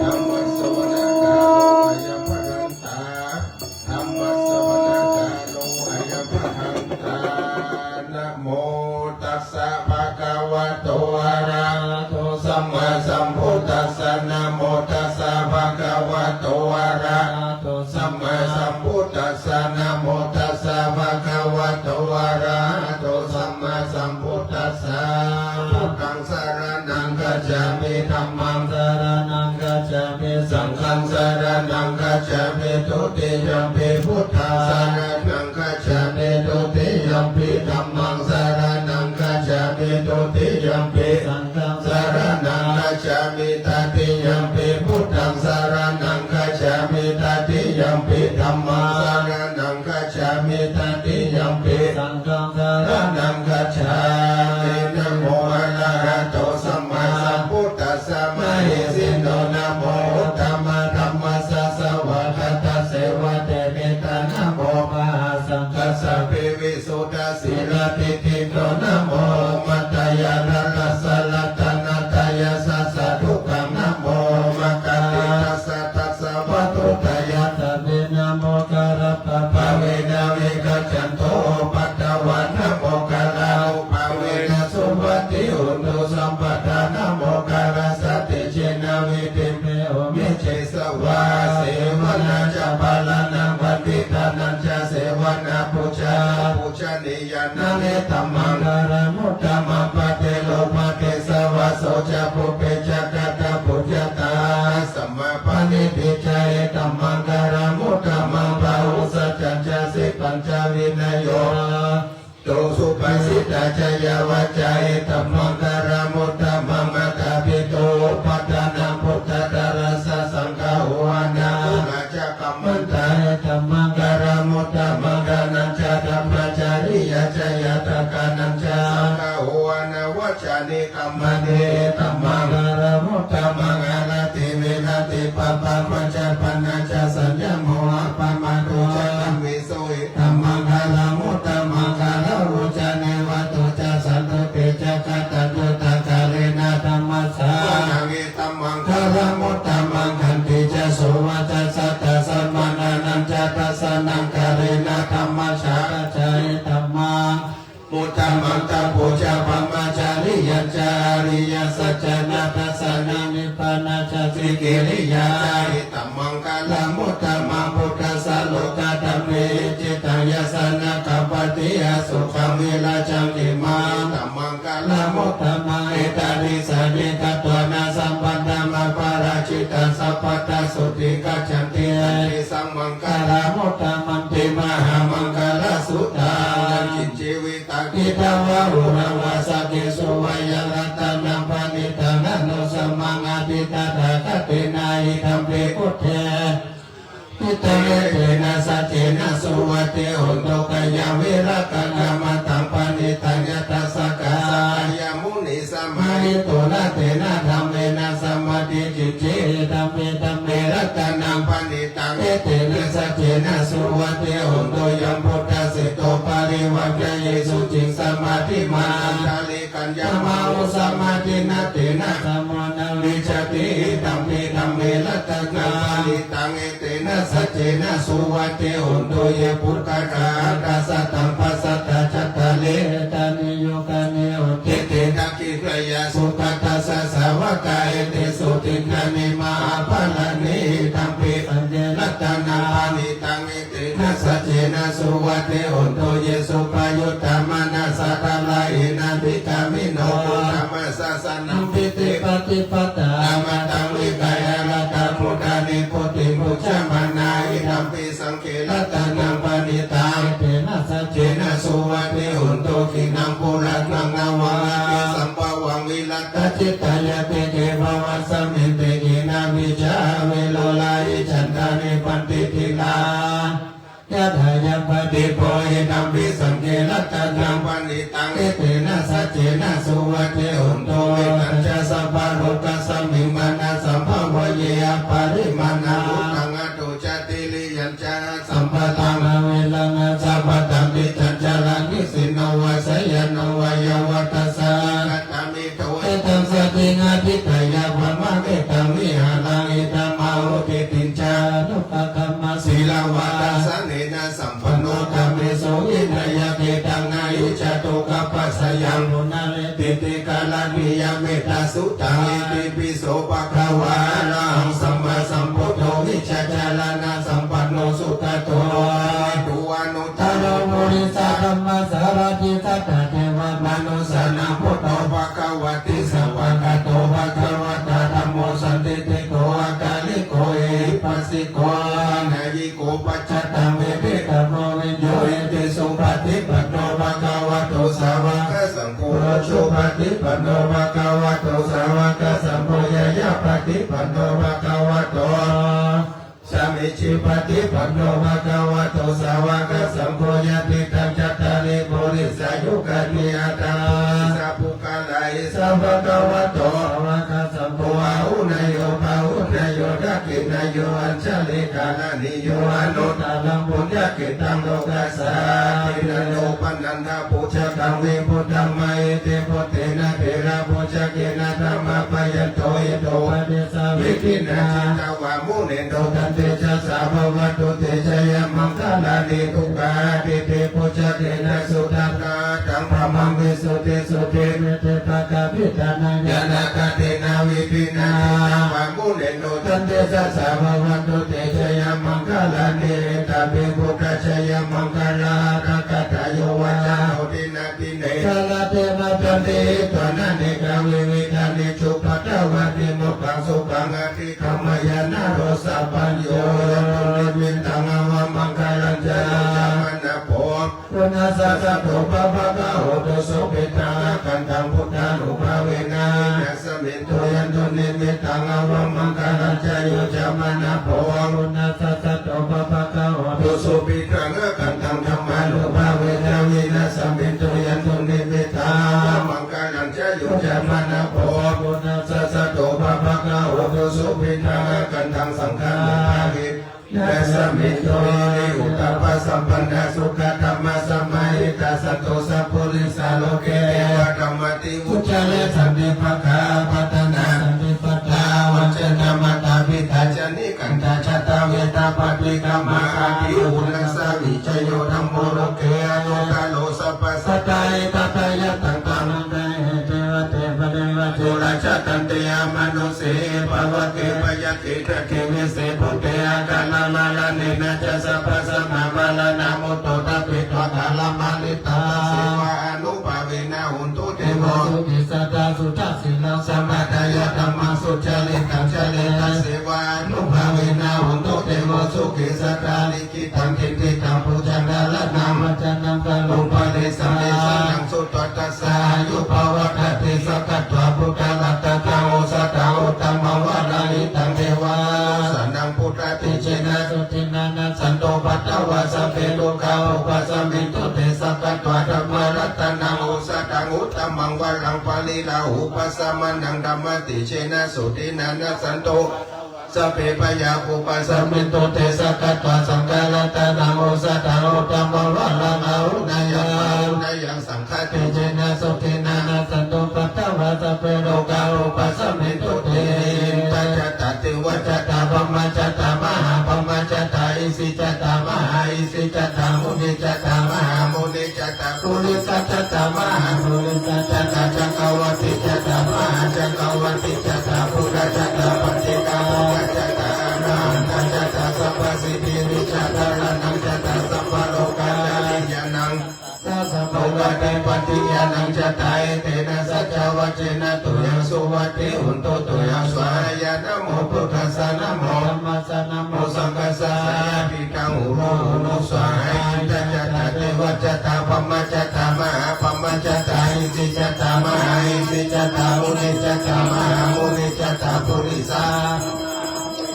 Dhammassavanakālo ayam bhadantā. Dhammassavanakālo Buddhaṃ saraṇaṃ gacchāmi. Dhammaṃ saraṇaṃ gacchāmi. Saṅghaṃ saraṇaṃ gacchāmi. Dutiyampi buddhaṃ saraṇaṃ gacchāmi. Dutiyampi dhammaṃ saraṇaṃ gacchāmi. Dutiyampi saṅghaṃ saraṇaṃ gacchāmi. Tatiyampi buddhaṃ saraṇaṃ gacchāmi. Tatiyampi dhammaṃ saraṇaṃ gacchāmi. Tatiyampi saṅghaṃ saraṇaṃ gacchāmi. Namo arahato sammāsambuddhassa mahesino. Namo uttamadhammassa svākkhātasseva tenidha. Namo mahāsaṅghassāpi visuddhasīladiṭṭhino. Namo omātyāraddhassa ratanattayassa sādhukaṃ. Namo omakātītassa tassa vatthuttayassapi. Namokārappabhāvena vigacchantu upaddavā. Namokārānubhāvena suvatthi hotu sabbadā. Namokārassa tejena vidhimhi homi tejavā. Asevanā ca bālānaṃ paṇḍitānañca sevanā pūjā ca pūjanīyānaṃ. Etammaṅgalamuttamaṃ. Patirūpadesavāso ca pubbe ca katapuññatā tasmā paṇidhi ca etammaṅgalamuttamaṃ. Bāhusaccañca sippañca vinayo utu subhāsitā ca yā vācā etammaṅgalamuttamaṃ. Mātāpitu upaṭṭhānaṃ puttadārassa saṅgaho anākulā ca kammantā etammaṅgalamuttamaṃ. Dānañca dhammacariyā ca ñātakānañca saṅgaho anavajjāni kammāni etammaṅgalamuttamaṃ. Āratī viratī pāpā majjapānā ca saññamo appamādo ca dhammesu etammaṅgalamuttamaṃ. Gāravo ca nivāto ca santuṭṭhī ca kataññutā kālena dhammassavanaṃ etammaṅgalamuttamaṃ. Khantī ca sovacassatā samaṇānañca dassanaṃ kālena dhammasākacchā etammaṅgalamuttamaṃ. Tapo ca brahmacariyañca ariyasaccāna dassanaṃ nibbānasacchikiriyā ca etammaṅgalamuttamaṃ. Phuṭṭhassa lokadhammehi cittaṃ yassa na kampati asokaṃ virajaṃ khemaṃ etammaṅgalamuttamaṃ. Etādisāni katvāna sabbatthamaparājitā sabbattha sotthiṃ gacchanti tantesaṃ maṅgalamuttamanti. Mahāmaṅgalasuttaṃ. Na kiñci vi taṃ khitvā huraṃ vā saggesu vā yaṃ ratanaṃ paṇītaṃ na no samaṃ atthi tathāgatena idampi buddhe paccattaṃ etena saccena suvatthi hotu. Khayaṃ virāgaṃ amataṃ paṇītaṃ yadajjhagā sakyamunī samāhito na tena dhammena samatthi kiñci idampi dhamme ratanaṃ paṇītaṃ etena saccena suvatthi hotu. Yambuddhaseṭṭho parivaṇṇayī suciṃ samādhimānantarikaññamāhu samādhinā tena dhammo na vijjati idampi dhamme ratanaṃ paṇītaṃ etena saccena suvatthi hotu. Ye puggalā aṭṭhasataṃ pasatthā cattāri etāni yugāni honti te dakkhiṇeyyā sugatassa sāvakā etesu dinnāni mahapphalāni idampi saṅghe ratanaṃ paṇītaṃ etena saccena suvatthi hotu. Ye suppayuttā manasā daḷhena nikkāmino gotamasāsanampi te pattipattā amataṃ vigayha laddhā mudhā nibbutiṃ bhuñjamānā idampi saṅghe ratanaṃ paṇītaṃ etena saccena suvatthi hotu. Khīṇaṃ purāṇaṃ navaṃ natthi sambhavaṃ virattacittāyatike bhavasmiṃ te khīṇabījā aviruḷhā icchantā nibbanti dhīrā yathāyampadīpo idampi saṅghe ratanaṃ paṇītaṃ etena saccena suvatthi hotu. Mettañca sabbalokasmiṃ mānasambhāvaye aparimāṇaṃ uddhaṃ adho ca tiriyañca asambādhaṃ averaṃ asapattaṃ. Tiṭṭhañcaraṃ nisinno vā sayāno vā yāvatassa ākaṅkhamito etaṃ satiṃ adhiṭṭheyya brahmametaṃ vihāraṃ idhamāhu. Diṭṭhiñca anupagamma sīlavā dassanena sampanno kāmesu vineyya gedhaṃ na hi jātu gabbhaseyyaṃ punaretīti karaṇīyaṃ mettasuttaṃ. Itipi so bhagavā arahaṃ sammāsambuddho vijjācaraṇasampanno sugato lokavidū anuttaro purisadammasārathi satthā devamanussānaṃ buddho สาวกสังโฆ อุจุปปฏิปันโน ภะคะวะโต สาวกสังโฆ ญาญาปฏิปันโน ภะคะวะโต สามีจิปปฏิปันโน ภะคะวะโต สาวกสังโฆ ยะติตัง จัตตาริ ปุริสายุคานิ อัตถา สาปุคคาลา เอสะ ภะคะวะโต สาวกสังโฆ อาหุเนโย ปาหุเนโย ทักขิเนโย อัญชลีกรณีโย อนุตตรัง ปุญญะเขตตัง โลกัสสาติ นันโดปนันทะ ปูชกัง วิปุตตัง มหิทธิ ปุตเตนะ เถระ ปูชเกนะ ธัมมาปะยันโต อิโตปะเดสาวิธินะ จิตตวา มุนินโด ตันเตจะสสะ ภะวะตุ เตจะยะมังคะลานิ ทุกขาทิฏฐิ ปูชเกนะ สุทัสสะ ตัง ธัมมัง วิสุทธิ สุทธิ เมตเตปะกะปิตานัง ญาณะกะเตนะ วิธินะ จิตตวา มุนินโด ตันเตจะสสะ ภะวะตุ เตจะยะมังคะลานิ เอตาปิ พุทธะจะยะมังคะลาฐะกะถา โย วาจาโน ทินนา ทิเน สะระเต มัจจันติ หิत्वा นะเนกะวิวิธานิ จุปปะทวา ติมุขขัง สุขัง อธิกรรมยะ นะโร สัพพัญญู ยันตุ นิมมิตตัง อะวะมังคะลัญจะ โย จะมะนะโภ ปุณณัสสะ สะโต ปะปะกะโหตุ สุขิตัง รักขันตัง พุทธานุภาเวนะ วินาสมินตุ ยันตุ นิมมิตตัง อะวะมังคะลัญจะ โย จะมะนะโภ ปุณณัสสะ สะโต ปะปะกะโหตุ สุขิตัง รักขันตัง ธัมมานุภาเวนะ วินาสมินตุ ยันตุ นิมมิตตัง อะวะมังคะลัญจะ โย จะมะนะโภ ปุณณัสสะ สะโต ปะปะกะโหตุ สุขิตัง รักขันตัง สังฆานุภาเวนะ วินาสมินตุ หิริโอตตัปปะสัมปันนา สุขะธัมมะสะมาหิตา สันตุ สัพปุริสา โลเก เทวะธัมมาติ วุจจะเร สันติปะทา ปะทานา สันติปะทา วัจจะนะ มาตาปิตา จะนิคันธา ญาตา เวทา ปะฏิกรรมา อาทิ อุระสสะ วิจโย ธัมโม โลเก อนุตตโร สัพพะสัตตา หิตายะ ธัมมานุภาเวนะ เทวะเทวะเรวะเจ ราชะทันติ อมนุสเส ปะวะเก ปะยะเก ทักขิเมเส ภูเต อาคาละมะระเณนะจะ สัพพะสัมมะมะระณะมุตโต ทัพพิตวะ กาละมะลิตัง ตัสเสวะอานุภาเวนะ โหนตุ เตโว สุขิสัตตา สุทะสีลัง สะมะทายะ ธัมมัง สุจาริตัง จาเร ตัสเสวะอานุภาเวนะ โหนตุ เตโว สุขิสัตตา ลิขิตัง ทิฏฐิตัง ปุจจาระณัง วัจจะนัง กะโร ปะริสัมเมสะนัง สุตวะ ทัสสะ อายุ ภะวะ ตะ ติสสะ กัตวา พุทธะรัตตะนัง โอสะถัง อุตตะมัง วะรัง หิตัง เทวานุสสานัง พุทธะ เตเจนะ โสตินะ นัสสันตุ ปัตถะวา สัพเพ โรคา อุปัสสะมินตุ เตสะ กัตวา ธัมมะรัตตะนัง โอสะถัง อุตตะมัง วะรัง ปะริลาหูปะสะมะนัง ธัมมะ เตเจนะ โสตินะ นัสสันตุ สัพเพ พยา อุปัสสะมินตุ เตสะ กัตวา สังฆะรัตตะนัง โอสะถัง อุตตะมัง วะรัง อาหุเนยัง อาหุเนยัง สังฆะ เตเจนะ โสตินะ นัสสันตุ ปัตถะวา สัพเพ โรคา อุปัสสะมินตุ เต อินทะจัตตา เทวะจัตตา พรหมะจัตตา มหาพรหมะจัตตา อิสิจัตตา มหาอิสิจัตตา มุนิจัตตา มหามุนิจัตตา ปุริสะจัตตา มหาปุริสะจัตตา จักกะวัตติจัตตา มหาจักกะวัตติจัตตา พุทธจัตตา ปัจเจกะพุทธจัตตา อรหันตะจัตตา สัพพะสิทธิวิชาจารณังจัตตา สัพพะโลกาจาริญาณัง สะ สัพพะโลกาธิปติญาณังจัตตา เอเตนะ สัจจวัจเจนะ ตุยังสุวัตติ โหนตุ ตุยังสุวัตติ นะโมพุทธัสสะ นะโมธัมมัสสะ นะโมสังฆัสสะ สะ ยะติตัง อุรุ อุรุ สวาหา อินทะจัตตา เทวะจัตตา พรหมะจัตตา มหาพรหมะจัตตา อิสิจัตตา มหาอิสิจัตตา มุนิจัตตา มหามุนิจัตตา ปุริสา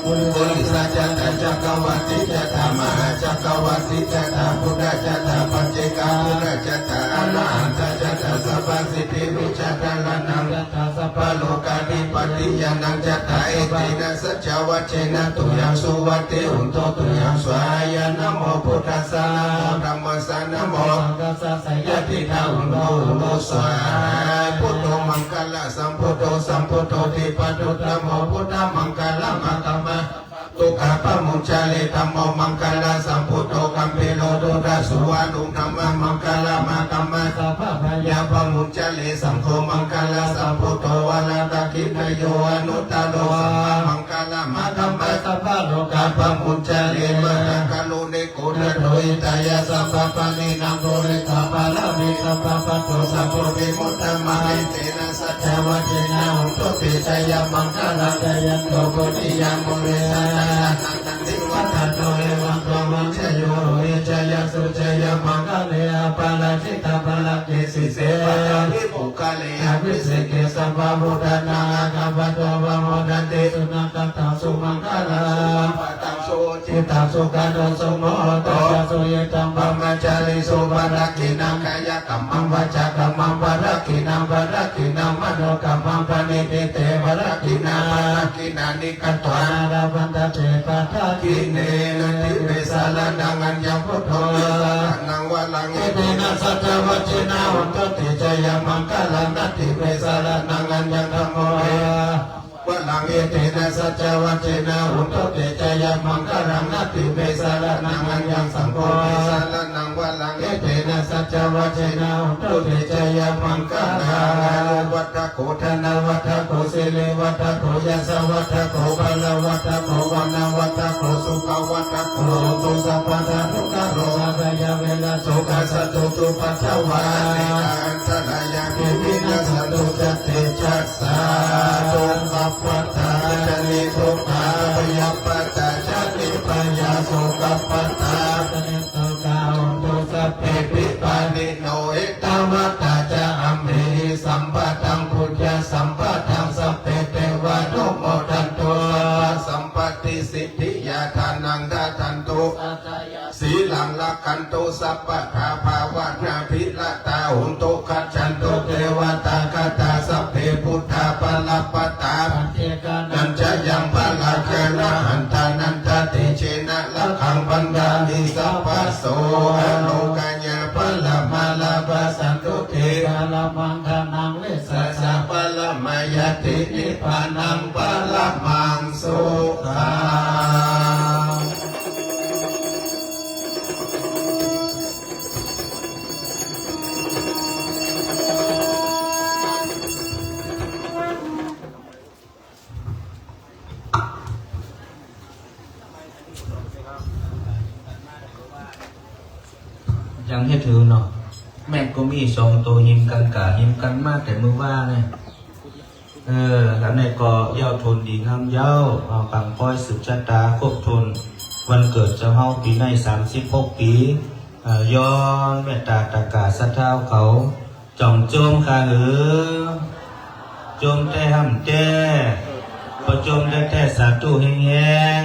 ปุริสะจัตตา จักกะวัตติจัตตา มหาจักกะวัตติจัตตา พุทธจัตตา ปัจเจกะพุทธจัตตา อรหันตะจัตตา สัพพะสิทธิวิชาจารณังจัตตา สัพพะโลกาธิปติญาณังจัตตา เอเตนะ สัจจวัจเจนะ ตุยังสุวัตติ โหนตุ ตุยังสุวัตติ นะโมพุทธัสสะ นะโมธัมมัสสะ นะโมสังฆัสสะ สะ ยะติตัง อุรุ อุรุ สวาหา พุทโธมังคะละสัมพุทโธ สัมพุทโธ ทีปะทุตตะโม พุทธะมังคะละมะกะมะ ทุกขะปะมุญชะเร ธัมโมมังคะละสัมพุทโธ กัมพีโร ดูราสุวานุ ธัมมะมังคะละมะกะมะ สัพพะพะยาปะมุญชะเร สังโฆมังคะละสัมพุทโธ วะระดักขิณะโย อนุตตะโร สัพพะมังคะละมะกะมะ สัพพะโรคะปะมุญชะเร มะหากะรุณิโก นาโถ หิตายะ สัพพะปาณินัง ปูเรตวา ปะระเม สัพพะปัตโต สัพโพ วิมุตตะมะ เอเตนะ สัจจวัจเจนะ โหนตุ เตจะยะมังคะลัง จายันโต โพธิยะ มูเล สะ สักกะ สันติ วัฒโน เอวัง ตวะ วัจจะโย โห เอจะ ยสุจยมังคะเล อปาราจิตาภารเก สีเส ปะทวิปุคคเล อภิเสกเก สัพพะพุทธานัง อาคัปปะโต ปะโมดันติ สุนักขัตตัง สุมังคะลัง สุภาพะตัง สุจิตัง สุขันโต สุมุตโต จะ สุยิตัง บรมจาริสุ ปะทักขิณัง กายะกัมมัง วาจากัมมัง ปะทักขิณัง ปะทักขิณัง มโนกัมมัง ปะณิทิเต ปะทักขิณา ปะทักขิณานิ กัตถานะ ลาภันตะ เต ปะทักขิเณ นัตถิเม สะระณัง อัญญัง พุทโธ สะระณัง วะรัง เอเตนะ สัจจวัจเจนะ โหนตุ เต จะยะมังคะลัง นัตถิเม สะระณัง อัญญัง ธัมโม วะรัง เอเตนะ สัจจวัจเจนะ โหนตุ เต จะยะมังคะลัง นัตถิเม สะระณัง อัญญัง สังโฆ เม สะระณัง วะรัง เอเตนะ สัจจวัจเจนะ โหนตุ เต จะยะมังคะลัง อายุวัด โข ธนวัฒโข สิริวัฒโข ยศวัฒโข พลวัฒโข วรรณวัฒโข สุขวัฒโข โหตุ สัพพะทา ทุกขโรคา ภัย เวร โสกา สัตตุ จุปัฏฐวา อันเนกา อันตรายาปิ วินัสสันตุ สัพพะ เทจะ สา ทุกขปัตตา จะ นิทุกขา พยาปัตตา จะ นิพยา โสกปัตตา จะ นิโสกา โหตุ สัพเพปิ ปาณิโน หิตวัตตา จะ อัมเหหิ สัมปะทัง ปุญญะสัมปะทัง สัพเพ เตวา นุโมทันตุ สัพพะสัมปะทา สิทธิยา ทานัง ดาดันตุ สักกายา สีลัง รักขันตุ สัพพะทา ภาวะนา ภิระตา โหนตุ ขัจฉันตุ เตวะตา คตา สัพเพ พุทธา บะละปะตา ปัจเจกานัญจะยัง บะละกานะ หันทานันทะ เตเจนะ รักขัง บัณฑามิ สัพพะโส อะโรกะยา บะละมาลาภา สันตุเต บะละมัง ธนัง วิสาสะ บะละมายาติ นิพพานัง บะละมัง สุขัง ยังเฮ็ดหื้อเนาะ แมดก็มีสองโต ฮิมกั๋นก่า ฮิมกั๋นมาแต่มื้อวานเนี่ย เออ แล้วนี่ก็เย้าทนดีงามเย้า เอาปังป้อยสืบชะตาครบถ้วนวันเกิดเจ้าเฮาปี๋นี้สามสิบหกปี๋ เอ่อ ย้อนเมตตาตะกร้าศรัทธาเขา จ่องโจมก่าหื้อ โจมแต๊ห้ำแต๊ บ่โจมแต๊ สาธุแฮง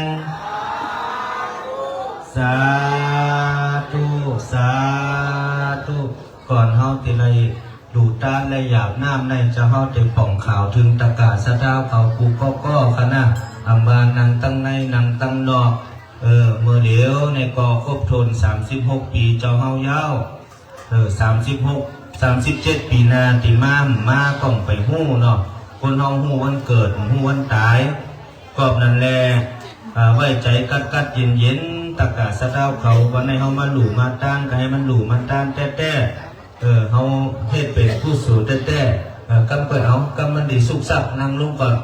ๆ สาธุ สาธุ ก่อนเฮาจะได้ หลู่ต้านและหยาบน้ำใน เจ้าเฮาได้ป่องข่าวเถิงตะกร้าศรัทธาเขากู้ก้อๆ ค่ะนะ อำว่านังตังใน นังตังนอก เออ เมื่อเหลียวนี่ก็ครบถ้วนสามสิบหกปี๋เจ้าเฮาเย้า เออ สามสิบหก สามสิบเจ็ดปี๋หน้าตี้มา มาก้องไปฮู้เนาะ คนเฮาฮู้วันเกิด ฮู้วันต๋าย กอบนั้นแล อ่า ไว้ใจ๋กั๊ดๆ เย็นๆ ตะกร้าศรัทธาเขา วันนี้เฮามาหลู่มาต้าน ก็หื้อมันหลู่มันต้านแต๊ๆ เออ เฮาเฮ็ดเป๋นกุศลแต๊ๆ เออ กำเปิ้นเอา กำมันดีสุกสัก นั่งลงก่อน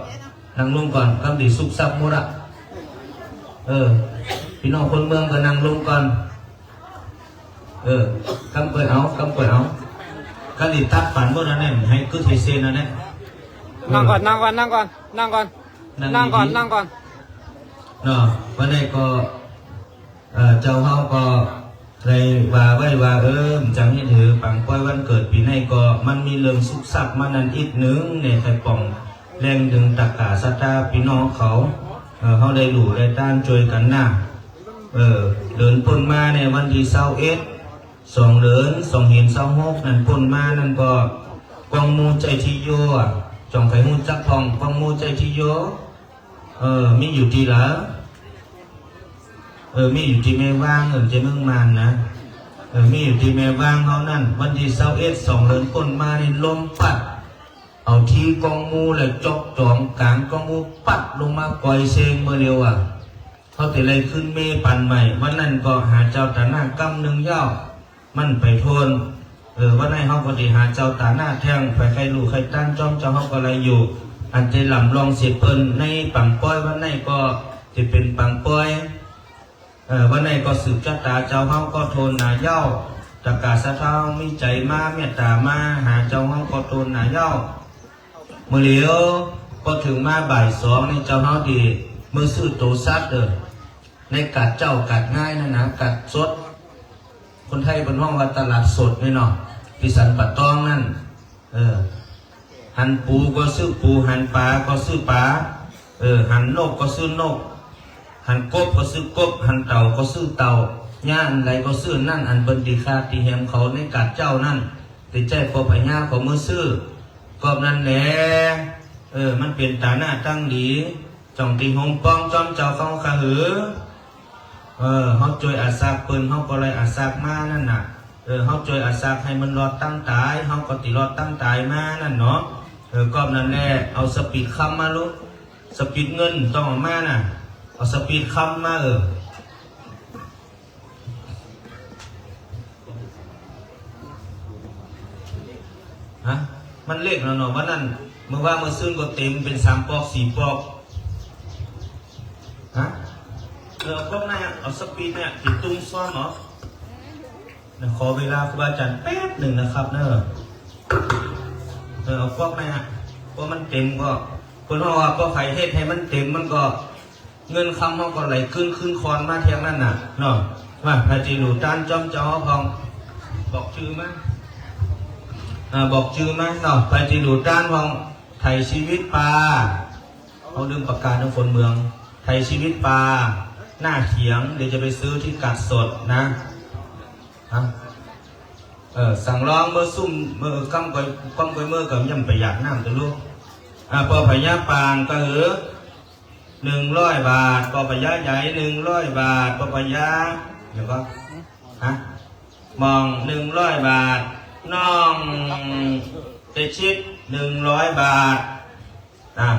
นั่งลงก่อน กำดีสุกสักหมดอะ เออ ปี้น้องคนเมืองก็นั่งลงก่อน เออ กำเปิ้นเอา กำเปิ้นเอา กำดีตั๊ดปันหมดอันนี้ หื้อหื้อเซนอันนี้ นั่งก่อน เออ นั่งก่อน นั่งก่อน นั่งก่อน นั่งดีๆ นั่งก่อน นั่งก่อน เนาะ วันนี้ก็ เอ่อ เจ้าเฮาก็ได้ว่าไว้ว่า เออ จั่งเฮ็ดหื้อปังป้อยวันเกิดปี๋นี้ก็ มันมีเรื่องสุกสักมานั้นอิดนึ่งเนี่ย ใค่ป่องแหล่งเถิงตะกร้าศรัทธาปี้น้องเขา เออ เฮาได้หลู่ได้ต้านจ้วยกั๋นนะ เออ เดือนป้นมาเนี่ย วันตี้ซาวเอ็ด สองเดือน สองเหียนซาวหก นั้นป้นมานั้นก็ กองหมู่ใจ้ตี้โยอะ จ่องใผฮู้จักพ่อง กองหมู่ใจ้ตี้โย เออ มีอยู่ตี้ลาว เออ มีอยู่ตี้แม่วาง เออ บ่ใจ้เมืองม่านนะ เออ มีอยู่ตี้แม่วางเฮานั้น วันตี้ซาวเอ็ด สองเดือนป้นมานี่ ลมปั๊ด เอาตี้กองหมู่และจอกจ๋องก๋างกองหมู่ปั๊ดลงมาก่อยเซงเมื่อเดียวอะ เฮาจะได้ขึ้นเมฆปันใหม่ วันนั้นก็หาเจ้าต๋าหน้ากำนึ่งเย้า มันไปถ้วน เออ วันนี้เฮาก็ได้หาเจ้าต๋าหน้าแต๊ง ไปใค่หลู่ใค่ต้านจ้อมเจ้าเฮาก็ได้อยู่ อันจะลำลองเสียเปิ้นในปังป้อยวันนี้ก็จะเป๋นปังป้อย เออ วันนี้ก็สืบชะตาเจ้าเฮาก็ถ้วนหนาเย้า ตะกร้าศรัทธามีใจ๋มาเมตต๋ามาหาเจ้าเฮาก็ถ้วนหนาเย้า เมื่อเหลียว พอเถิงมาบ่ายสองนี่เจ้าเฮาดี เมื่อซื้อตั๋วสัตว์เด้อ ในกัดเจ๊ากัดงายนั่นนะ กัดสด คนไทยเปิ้นฮ้องว่าตลาดสดนี่เนาะ ตี้สันป่าตองนั่น เออ หันปูก็ซื้อปู หันป๋าก็ซื้อป๋า เออ หันนกก็ซื้อนก หันกบก็ซื้อกบ หันเต่าก็ซื้อเต่า ยาอันใดก็ซื้ออันนั้น อันเปิ้นตี้ขาดตี้แหมเขาในกาดเจ๊านั้น ตี้ใจ๊ป้อพญาเขาเมือซื้อ ก็นั้นแหละ เออ มันเป๋นต๋าหน้าตังดี จ้องตี้หงส์ปองจ้อมเจ้าเขาข้าหือ เออ เฮาจ้วยอาสักเปิ้น เฮาก็ได้อาสักมานั่นน่ะ เออ เฮาจ้วยอาสักหื้อมันรอดตังต๋าย เฮาก็ตี้รอดตังต๋ายมานั่นเนาะ เออ ก็นั้นแหละ เอาสะปีดคำมาลูก สะปีดเงินต้องเอามาน่ะ เอาสะปีดคำมา เออ ฮะ มันเล็กแล้วเนาะ วันนั้น เมื่อวานเมื่อซืนก็เต๋มเป๋นสามปอกสี่ปอก ฮะ เออ เอาปอกไหนอะ เอาสะปีดเนี่ย ตี้ตุ้งซ้อนเนาะ นะ ขอเวลาครูบาอาจ๋ารย์แป๊บนึ่งนะครับเนาะ เออ เอาปอกไหนอะ เพราะมันเต๋มก็ เปิ้นฮ้องว่าปอกใผเฮ็ดหื้อมันเต๋มมันก็ เงินคำเฮาก็ไหลคืนคืนคอนมาเที่ยงนั้นน่ะเนาะ ว่าใผตี้หลู่ต้านจ้อมเจ้าเฮาพ่อง บอกจื้อมา อ่า บอกจื้อมาเนาะ ใผตี้หลู่ต้านพ่อง ไถ่ชีวิตปา เฮาลืมประกาศนำคนเมือง ไถ่ชีวิตปา หน้าเขียง เดี๋ยวจะไปซื้อที่กาดสดนะ ฮะ เออ สั่งลองเมื่อซุ่ม เมื่อก้ำก๋อย ก้ำก๋อยเมื่อก็ย่ำประหยัดน้ำตะลุ อ่า ป้อพญาปางก็หื้อ หนึ่งร้อยบาท ป้อพญาใหญ่ หนึ่งร้อยบาท ป้อพญา เดี๋ยวก่อน ฮะ หม่อง หนึ่งร้อยบาท น้องเตชิต หนึ่งร้อยบาท อ่ะ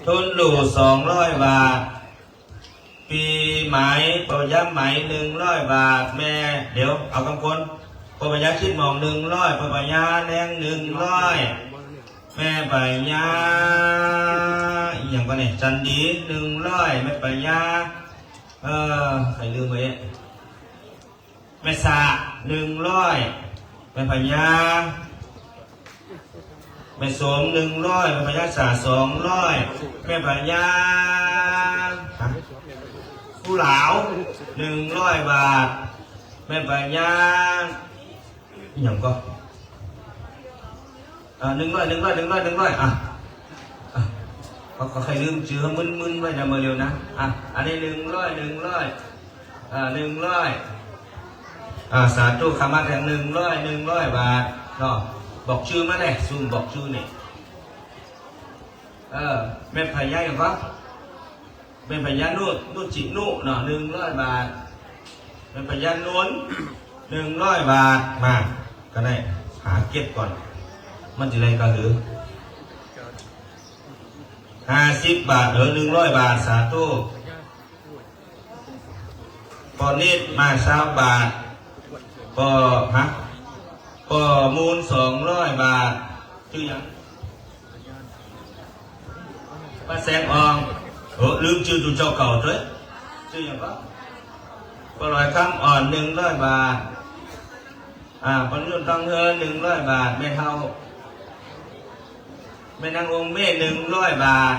ทุนหลู่ สองร้อยบาท ปี๋ไหม ป้อพญาไหม หนึ่งร้อยบาท แม่ เดี๋ยว เอากำคน ป้อพญาคิดหม่อง หนึ่งร้อย ป้อพญาแนง หนึ่งร้อย แม่พญา อีหยังก่อเนี่ย จันดี หนึ่งร้อย แม่พญา เอ่อ ใผลืมไว้ แม่สา หนึ่งร้อย แม่พญา แม่สม หนึ่งร้อย แม่พญาสา สองร้อย แม่พญา ฮะ ผู้หลาว หนึ่งร้อยบาท แม่พญา อีหยังก่อ อ่า หนึ่งร้อย หนึ่งร้อย หนึ่งร้อย หนึ่งร้อย อ่ะ อ่ะ เขา เขาใค่ลืมจื้อ มึนๆ ไว้นะ เมื่อเร็วนะ อ่ะ อันนี้ หนึ่งร้อย หนึ่งร้อย อ่า หนึ่งร้อย อ่า สาธุ คำมาแทง หนึ่งร้อย หนึ่งร้อยบาทเนาะ บอกจื้อมาเลย ซุ่มบอกจื้อเนี่ย เออ แม่พญาหยังก่อ แม่พญานุ นุจินุเนาะ หนึ่งร้อยบาท แม่พญานุน หนึ่งร้อยบาท มา ก็ได้ หาเก็บก่อน มันจะได้ก็หือ ห้าสิบบาท เออ หนึ่งร้อยบาท สาธุ ป้อนิดมา ซาวบาท ป้อ ฮะ ป้อมูล สองร้อยบาท จื้อหยัง ป้าแสงอ่อง โอ้ ลืมจื้อตุ๊เจ้าเก่าตวย จื้อหยังก่อ ป้อลอยคำอ่อน หนึ่งร้อยบาท อ่า ป้อนุ่นตังเฮิน หนึ่งร้อยบาท แม่เฒ่า แม่นางองค์เมธ หนึ่งร้อยบาท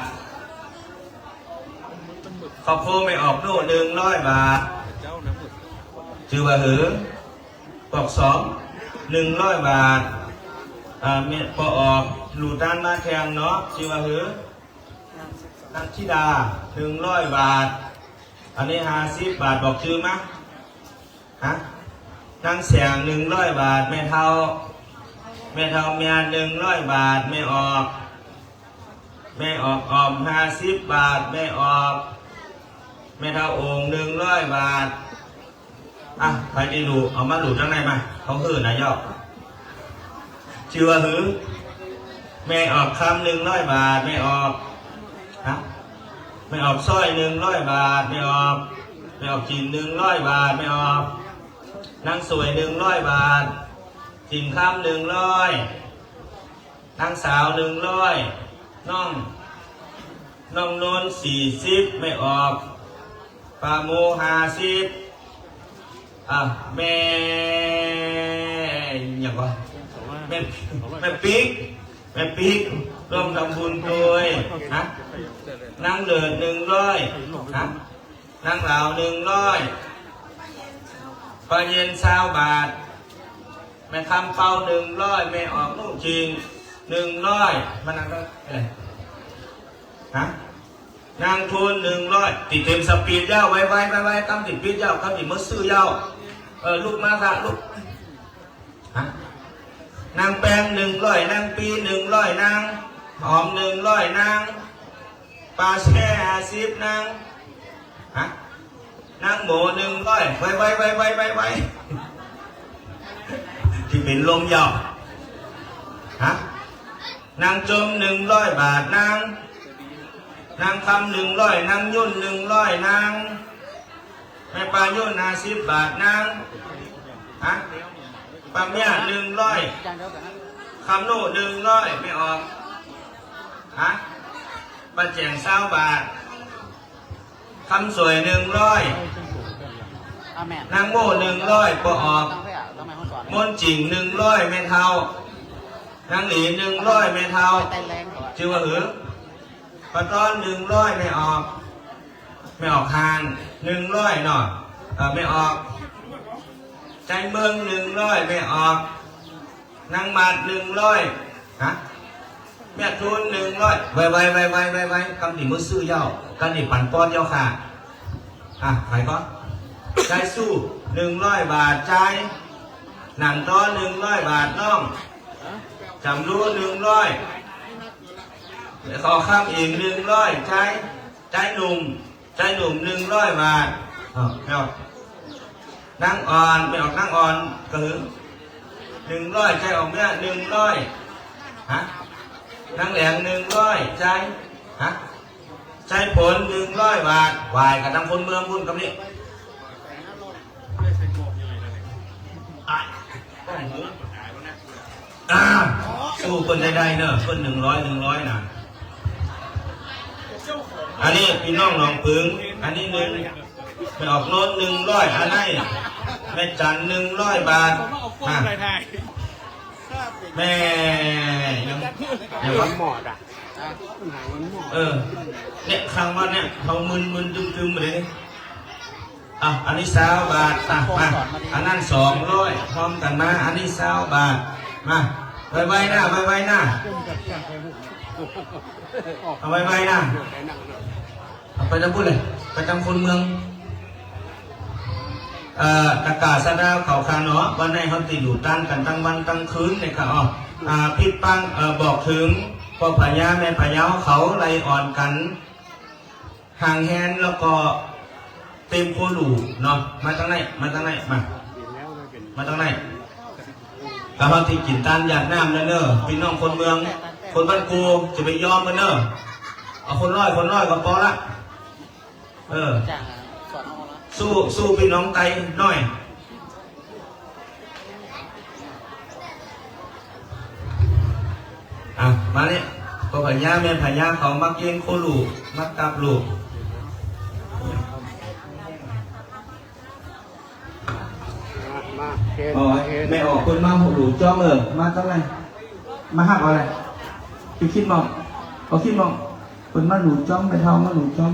ครอบครัวแม่ออกโน่ หนึ่งร้อยบาท จื้อว่าหือ ปอกสอง หนึ่งร้อยบาท อ่า แม่ป้อออก หลู่ต้านมาแทงเนาะ จื้อว่าหือ นันทิดา หนึ่งร้อยบาท อันนี้ ห้าสิบบาท บอกจื้อมา ฮะ นางแสง หนึ่งร้อยบาท แม่เฒ่า แม่เฒ่าเมียน หนึ่งร้อยบาท แม่ออก แม่ออกอ่อม ห้าสิบบาท แม่ออก แม่เฒ่าโอ่ง หนึ่งร้อยบาท อ่ะ ใผตี้หลู่ เอามาหลู่ตังในมา เขาหื้อนะยอก จื้อว่าหือ แม่ออกคำ หนึ่งร้อยบาท แม่ออก ฮะ แม่ออกสร้อย หนึ่งร้อยบาท แม่ออก แม่ออกจิ๋ม หนึ่งร้อยบาท แม่ออก นางสวย หนึ่งร้อยบาท จิ๋มคำ หนึ่งร้อย นางสาว หนึ่งร้อย น้อง น้องนนท์ สี่สิบ แม่ออก ปาโม ห้าสิบ อ่ะ แม่ หยังก่อ แม่ แม่ปิ๊ก แม่ปิ๊ก ร่วมทำบุญโดย ฮะ นางเลิศ หนึ่งร้อย ฮะ นางลาว หนึ่งร้อย ป้าเย็นซาวบาท แม่คำเปาหนึ่งร้อย แม่ออกนุ่งจิ่งหนึ่งร้อย มานั่งตรงนี้เลย ฮะ นางทูลหนึ่งร้อย ตี้เต๋มสปีดเย้า ไวๆ ไวๆ กำตี้ปิ๊ดเย้า กำตี้หมดซื้อเย้า เออ ลุกมาค่ะ ลุก ฮะ นางแปงหนึ่งร้อย นางปีหนึ่งร้อย นางหอมหนึ่งร้อย นางปาแช่ห้าสิบ นาง ฮะ นางโหมหนึ่งร้อย ไวๆ ไวๆ ตี้เป๋นลมเย้า ฮะ นางจมหนึ่งร้อยบาท นาง นางคำหนึ่งร้อย นางยุ่นหนึ่งร้อย นาง แม่ปายุ่นห้าสิบบาท นาง ฮะ ปาเมี้ยหนึ่งร้อย คำโน่หนึ่งร้อย ไม่ออก ฮะ ปาแจ๋งซาวบาท คำสวยหนึ่งร้อย นางโม่หนึ่งร้อย บ่ออก มนต์จิ่งหนึ่งร้อย แม่เฒ่า นางหลีหนึ่งร้อย แม่เฒ่า จื้อว่าหือ ปาต้อนหนึ่งร้อย ไม่ออก ไม่ออก ฮานหนึ่งร้อย เนาะ เออ ไม่ออก ใจเมืองหนึ่งร้อย ไม่ออก นางหมัดหนึ่งร้อย ฮะ แม่ทูลหนึ่งร้อย ไวๆ ไวๆ ไวๆ ไวๆ กำตี้หมดซื้อเย้า กำตี้ปันปอนเย้าค่ะ อ่ะ ใผก่อ ใจสู้หนึ่งร้อยบาท ใจ หนังต้อหนึ่งร้อยบาท น้อง จำรู้หนึ่งร้อย ขอคำอีกหนึ่งร้อย ใจ ใจหนุ่ม ใจหนุ่มหนึ่งร้อยบาท อ้าว ไม่ออก นางอ่อน ไม่ออก นางอ่อน ก็หือ หนึ่งร้อย ใจออกเนี่ย หนึ่งร้อย ฮะ นางแหลงหนึ่งร้อย ใจ ฮะ ใจผลหนึ่งร้อยบาท วายกั๋นตังคนเมืองปุ้นกำนี้ อ่ะ อ่า สู้เปิ้นได้ได้เนอะ เปิ้นหนึ่งร้อย หนึ่งร้อย น่ะ อันนี้ปี้น้องหนองปึง อันนี้หนึ่ง แม่ออกโน้นหนึ่งร้อย อันนี้แม่จันหนึ่งร้อยบาท อ่ะ แม่ ยัง ยังวะ หมอดอ่ะ เออ เนี่ย ครั้งว่าเนี่ย เขามึนๆ ตึมๆ มาเลยนี่ อ่ะ อันนี้ซาวบาท อ่ะ มา อันนั้นสองร้อย พร้อมกั๋นมา อันนี้ซาวบาท มา ไวๆ นะ ไวๆ นะ เอาไวๆ นะ เอาไปตังปุ้นเลย ไปตังคนเมือง เอ่อ ตะก๋าสะเดาเขาค่ะเนาะ วันนี้เฮาตี้หลู่ต้านกั๋นตังวันตังคืนเลยค่ะ อ้อ อ่า ปิ๊ดปัง เอ่อ บอกเถิง ป้อผญาแม่ผญาเขาไล่อ่อนกั๋น ห่างแฮนแล้วก็เต๋มโคหลู่เนาะ มาตังไหน มาตังไหน มา มาตังไหน ก็เฮาตี้กิ๋นตานหยาดน้ำนะเนอะ ปี้น้องคนเมือง คนบ้านกูจะไปยอมมันเนอะ เอาคนน้อย คนน้อยก็ปอละ เออ สู้ สู้ปี้น้องไตน้อย อ่ะ มาเนี่ย ป้อผญาแม่ผญาเขามาเก็งโคหลู่ มาตับหลู่ มา มา เคน อ๋อ มา เคน แม่ออกเปิ้นมาหลู่จ้อม เออ มาตังไหน มาหับเอาอะไร ไปคิดมอง เอาคิดมอง เปิ้นมาหลู่จ้อม แม่เฒ่ามาหลู่จ้อม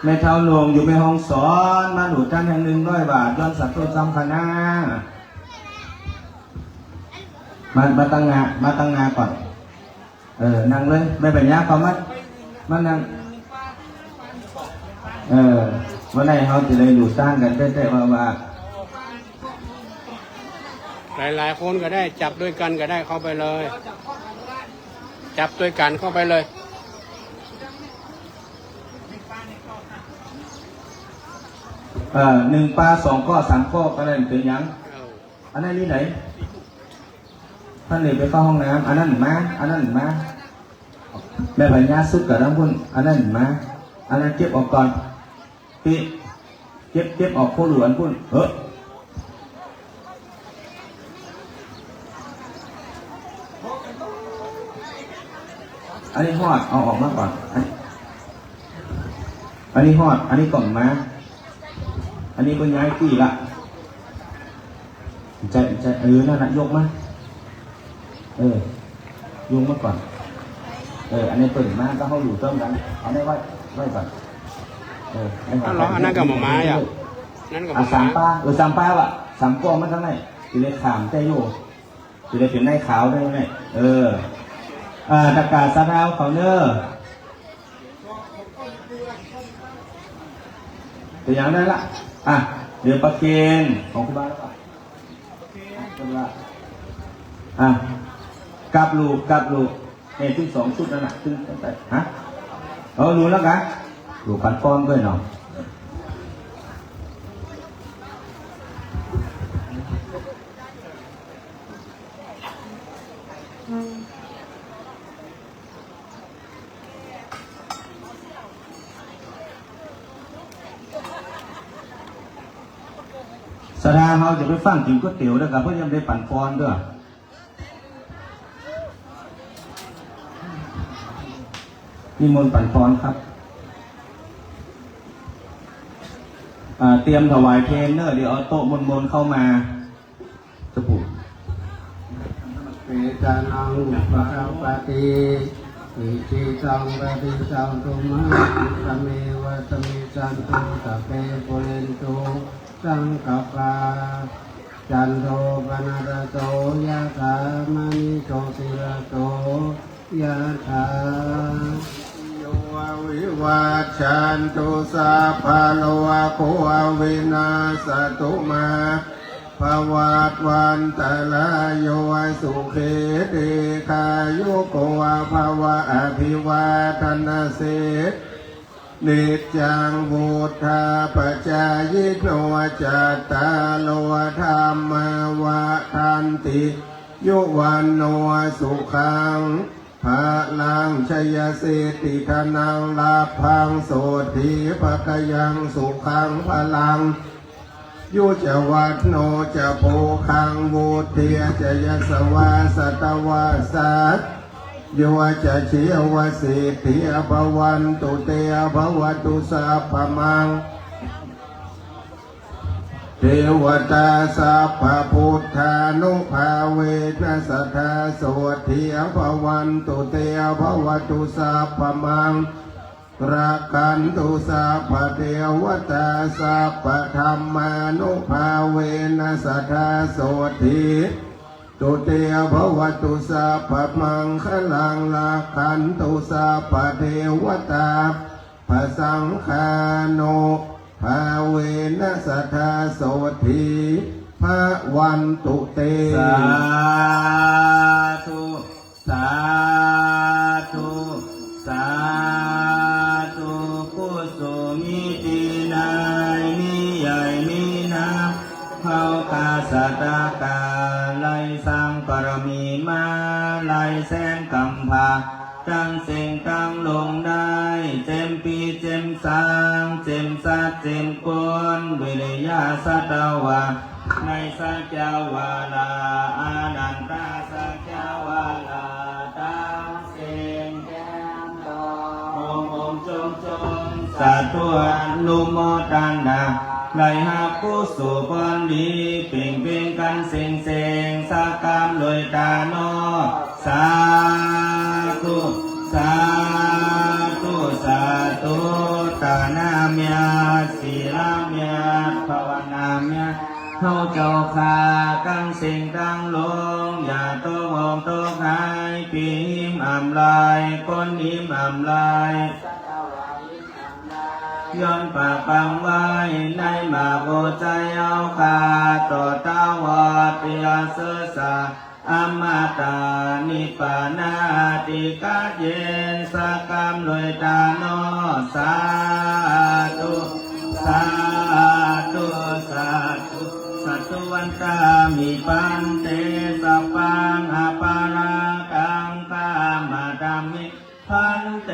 แม่เฒ่าหลงอยู่แม่ฮ่องสอน มาหลู่ต้านแห่งหนึ่งร้อยบาท ย้อนสาธุจ้อมค่ะนะ มา มาตังหน้า มาตังหน้าก่อน เออ นั่งเลย แม่ผญาเขามา มานั่ง เออ วันนี้เฮาจะได้หลู่ต้านกั๋นแต๊ๆ ว่าๆ หลายๆ คนก็ได้ จับด้วยกั๋นก็ได้ เข้าไปเลย จับด้วยกั๋นเข้าไปเลย เออ นึ่งปาสองก้อสามก้อก็ได้ เป๋นหยัง อันนั้นนี่ไหน ต้านนี่ไปเข้าห้องน้ำ อันนั้นมา อันนั้นมา แม่ผญาสุดกับตังปุ้น อันนั้นมา อันนั้นเก็บออกก่อน ปิ๊ เก็บ เก็บออกโคหลู่อันปุ้น เฮ้อ อันนี้ฮอด เอาออกมาก่อน อัน อันนี้ฮอด อันนี้ก่อนมา อันนี้เปิ้นย้ายตี้ละ ใจ้ ใจ้ เออ นั่นน่ะ ยกมา เออ ยกมาก่อน เออ อันนี้เปิ้นมา ก็เฮาหลู่จ้อมกั๋น เอาไว้ ไว้ก่อน เออ ไว้ก่อน อันนั้นก็บ่มาอ่ะ นั้นก็ อ่ะ สามป้า เออ สามป้าว่ะ สามป้ามาตางไหน จะได้ขามได้อยู่ จะได้เป๋นนายขาวได้ไหม เออ อ่า ตะกร้าศรัทธาเขาเน่อ เป๋นอย่างนั้นละ อ่ะ เดี๋ยวประเคนของครูบาแล้วก่อน อ่ะ กลับลูก กลับลูก เอ้ย ตึงสองชุดนั่นน่ะ ตึงตั้งแต่ ฮะ เอา รู้แล้วกะ รู้ปันป้อนด้วยเนาะ ศรัทธาเฮาจะไปฟั่งกิ๋นก๋วยเตี๋ยวด้วยกะ เปิ้นยังได้ปันป้อนด้วย นิมนต์ปันป้อนครับ อ่า เตรียมถวายเพลเน่อ เดี๋ยวเอาโต๊ะมนต์ๆ เข้ามา เจ้าปู่ เปตานังอุปกัปปติ อิชิตังปฏิตังตุมหัง คิปะเมวะสะมิชฌันตุ สัพเพปูเรนตุ สังกัปปา จันโทปนรสโส ยะถา มะณิโชติรสโส ยะถา โย วิวัชชันตุ สัพพะโรโค วินัสสะตุ มา ภะวัตวันตะราโย สุขี ทีฆายุโก ภะวะ อะภิวาทะนะสี นิจจัง วุฑฒาปะจายิโน จัตตาโร ธัมมา วัฑฒันติ อายุ วัณโณ สุขัง พะลัง ชัยสิทธิ ธนัง ลาภัง โสตถี ภะคะยัง สุขัง พะลัง อายุ จะ วัณโณ จะ โภคัง วุฑฒี จะ ยะสะวา สะตะวะ สะ โย จะ ชีวะสิทธิ ภะวันตุ เต ภะวะตุ สัพพะมัง เทวะตา สัพพะพุทธานุภาเวนะ สะทา โสตถี ภะวันตุ เต ภะวะตุ สัพพะมัง รักขันตุ สัพพะเทวะตา สัพพะธัมมานุภาเวนะ สะทา โสตถี ตุ เต ภะวะตุ สัพพะมังคะลัง รักขันตุ สัพพะเทวะตา พะสังฆานุภาเวนะ สะทา โสตถี ภะวันตุ เต สาธุ สาธุ สาธุ ผู้สูงมีตี้ไหน มีใหญ่มีน้ำ เฮาข้าศรัทธา ไล่สร้างบารมีมา ไล่แสนกำพร้า ตังเส้งตังโลงได้ เจ็มปี้เจ็มสาง เจ็มสัตว์เจ็มคน วิริยะสัตวา ในสัจจวารา อานันตาสัจจวารา ตังเส้งแก้มตอง โฮมโฮมจมจม สาธุอนุโมทนา ไล่ฮับกุศลผลดี เป่งเป่งกั๋นเส้งเส้ง สักกำโลยตาเน่อ สาธุ สาธุ สาธุ ตานะเมีย ศีละเมีย ภาวนาเมีย เฮาเจ้าข้า ตังเส้งตังโลง อย่าตกอกตกหาย ปี้หิมอ่ำลาย คนหิมอ่ำลาย ย้อนปากปังไว้ ในหมาหัวใจ๋เฮาข้า ต่อเต๊าอดเตียเสอสา อมตะนิพพานาติกาเยน สักกำโลยตาเน่อ สาธุ สาธุ สาธุ สัตตุวันตามิ ภันเต สัพพัง อปารากัง ขมาธามิ ภันเต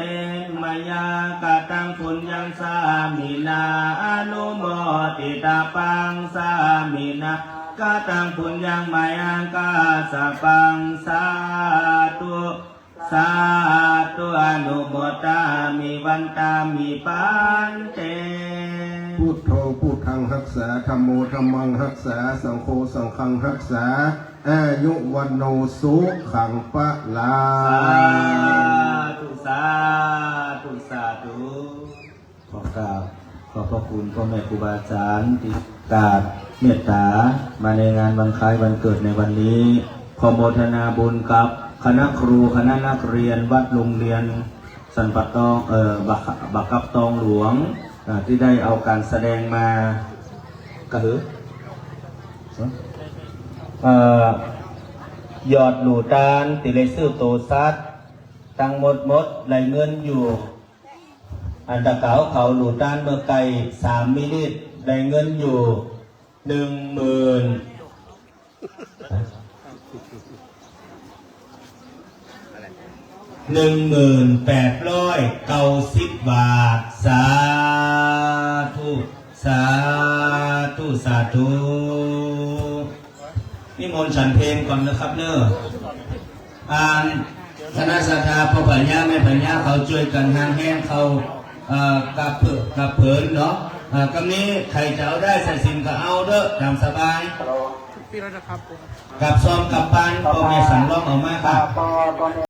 มะยัง กะตัง ปุญญัง สามินา อนุโมทิตาปัง สามินา กะตัง ปุญญัง มะยัง กะสสะปัง สาธุ สาธุ อนุโมทามิ วันตามิ ภันเต พุทโธ พุทธัง ฮักษา ธัมโม ธัมมัง ฮักษา สังโฆ สังฆัง ฮักษา อายุ วัณโณ สุขัง พะลัง สาธุ สาธุ สาธุ ขอกราบขอบพระ คุณพ่อแม่ครูบาอาจ๋ารย์ตี้กราบเมตต๋ามาในงานวันคล้ายวันเกิดในวันนี้ ขอโมทนาบุญกับคณะครู คณะนักเรียนวัดโรงเรียนสันป่าตอง เอ่อ บ่า บ่ากับตองหลวง อ่า ตี้ได้เอาก๋านแสดงมา กะหือ เอ่อ ยอดหลู่ตานตี้ได้ซื้อตั๋วสัตว์ ตังหมดหมดได้เงินอยู่ อันตะเก๋าเขาหลู่ตานเมื่อกี้สามมินิต ได้เงินอยู่ หนึ่งหมื่น หนึ่งหมื่นแปดร้อยเก้าสิบบาท สาธุ สาธุ สาธุ นิมนต์ฉันเพลก่อนนะครับเน่อ อ่า คณะศรัทธา ป้อปั๋ญญา แม่ปั๋ญญา เขาจ้วยกั๋นหาแฮงเขา เอ่อ กับเผิน กับเผินเนาะ อ่า กำนี้ใผจะเอาได้สายสิญจน์ก็เอาเต๊อะ ต๋ามสบาย กับซองกับปัน ป้อแม่สังร้องออกมาครับ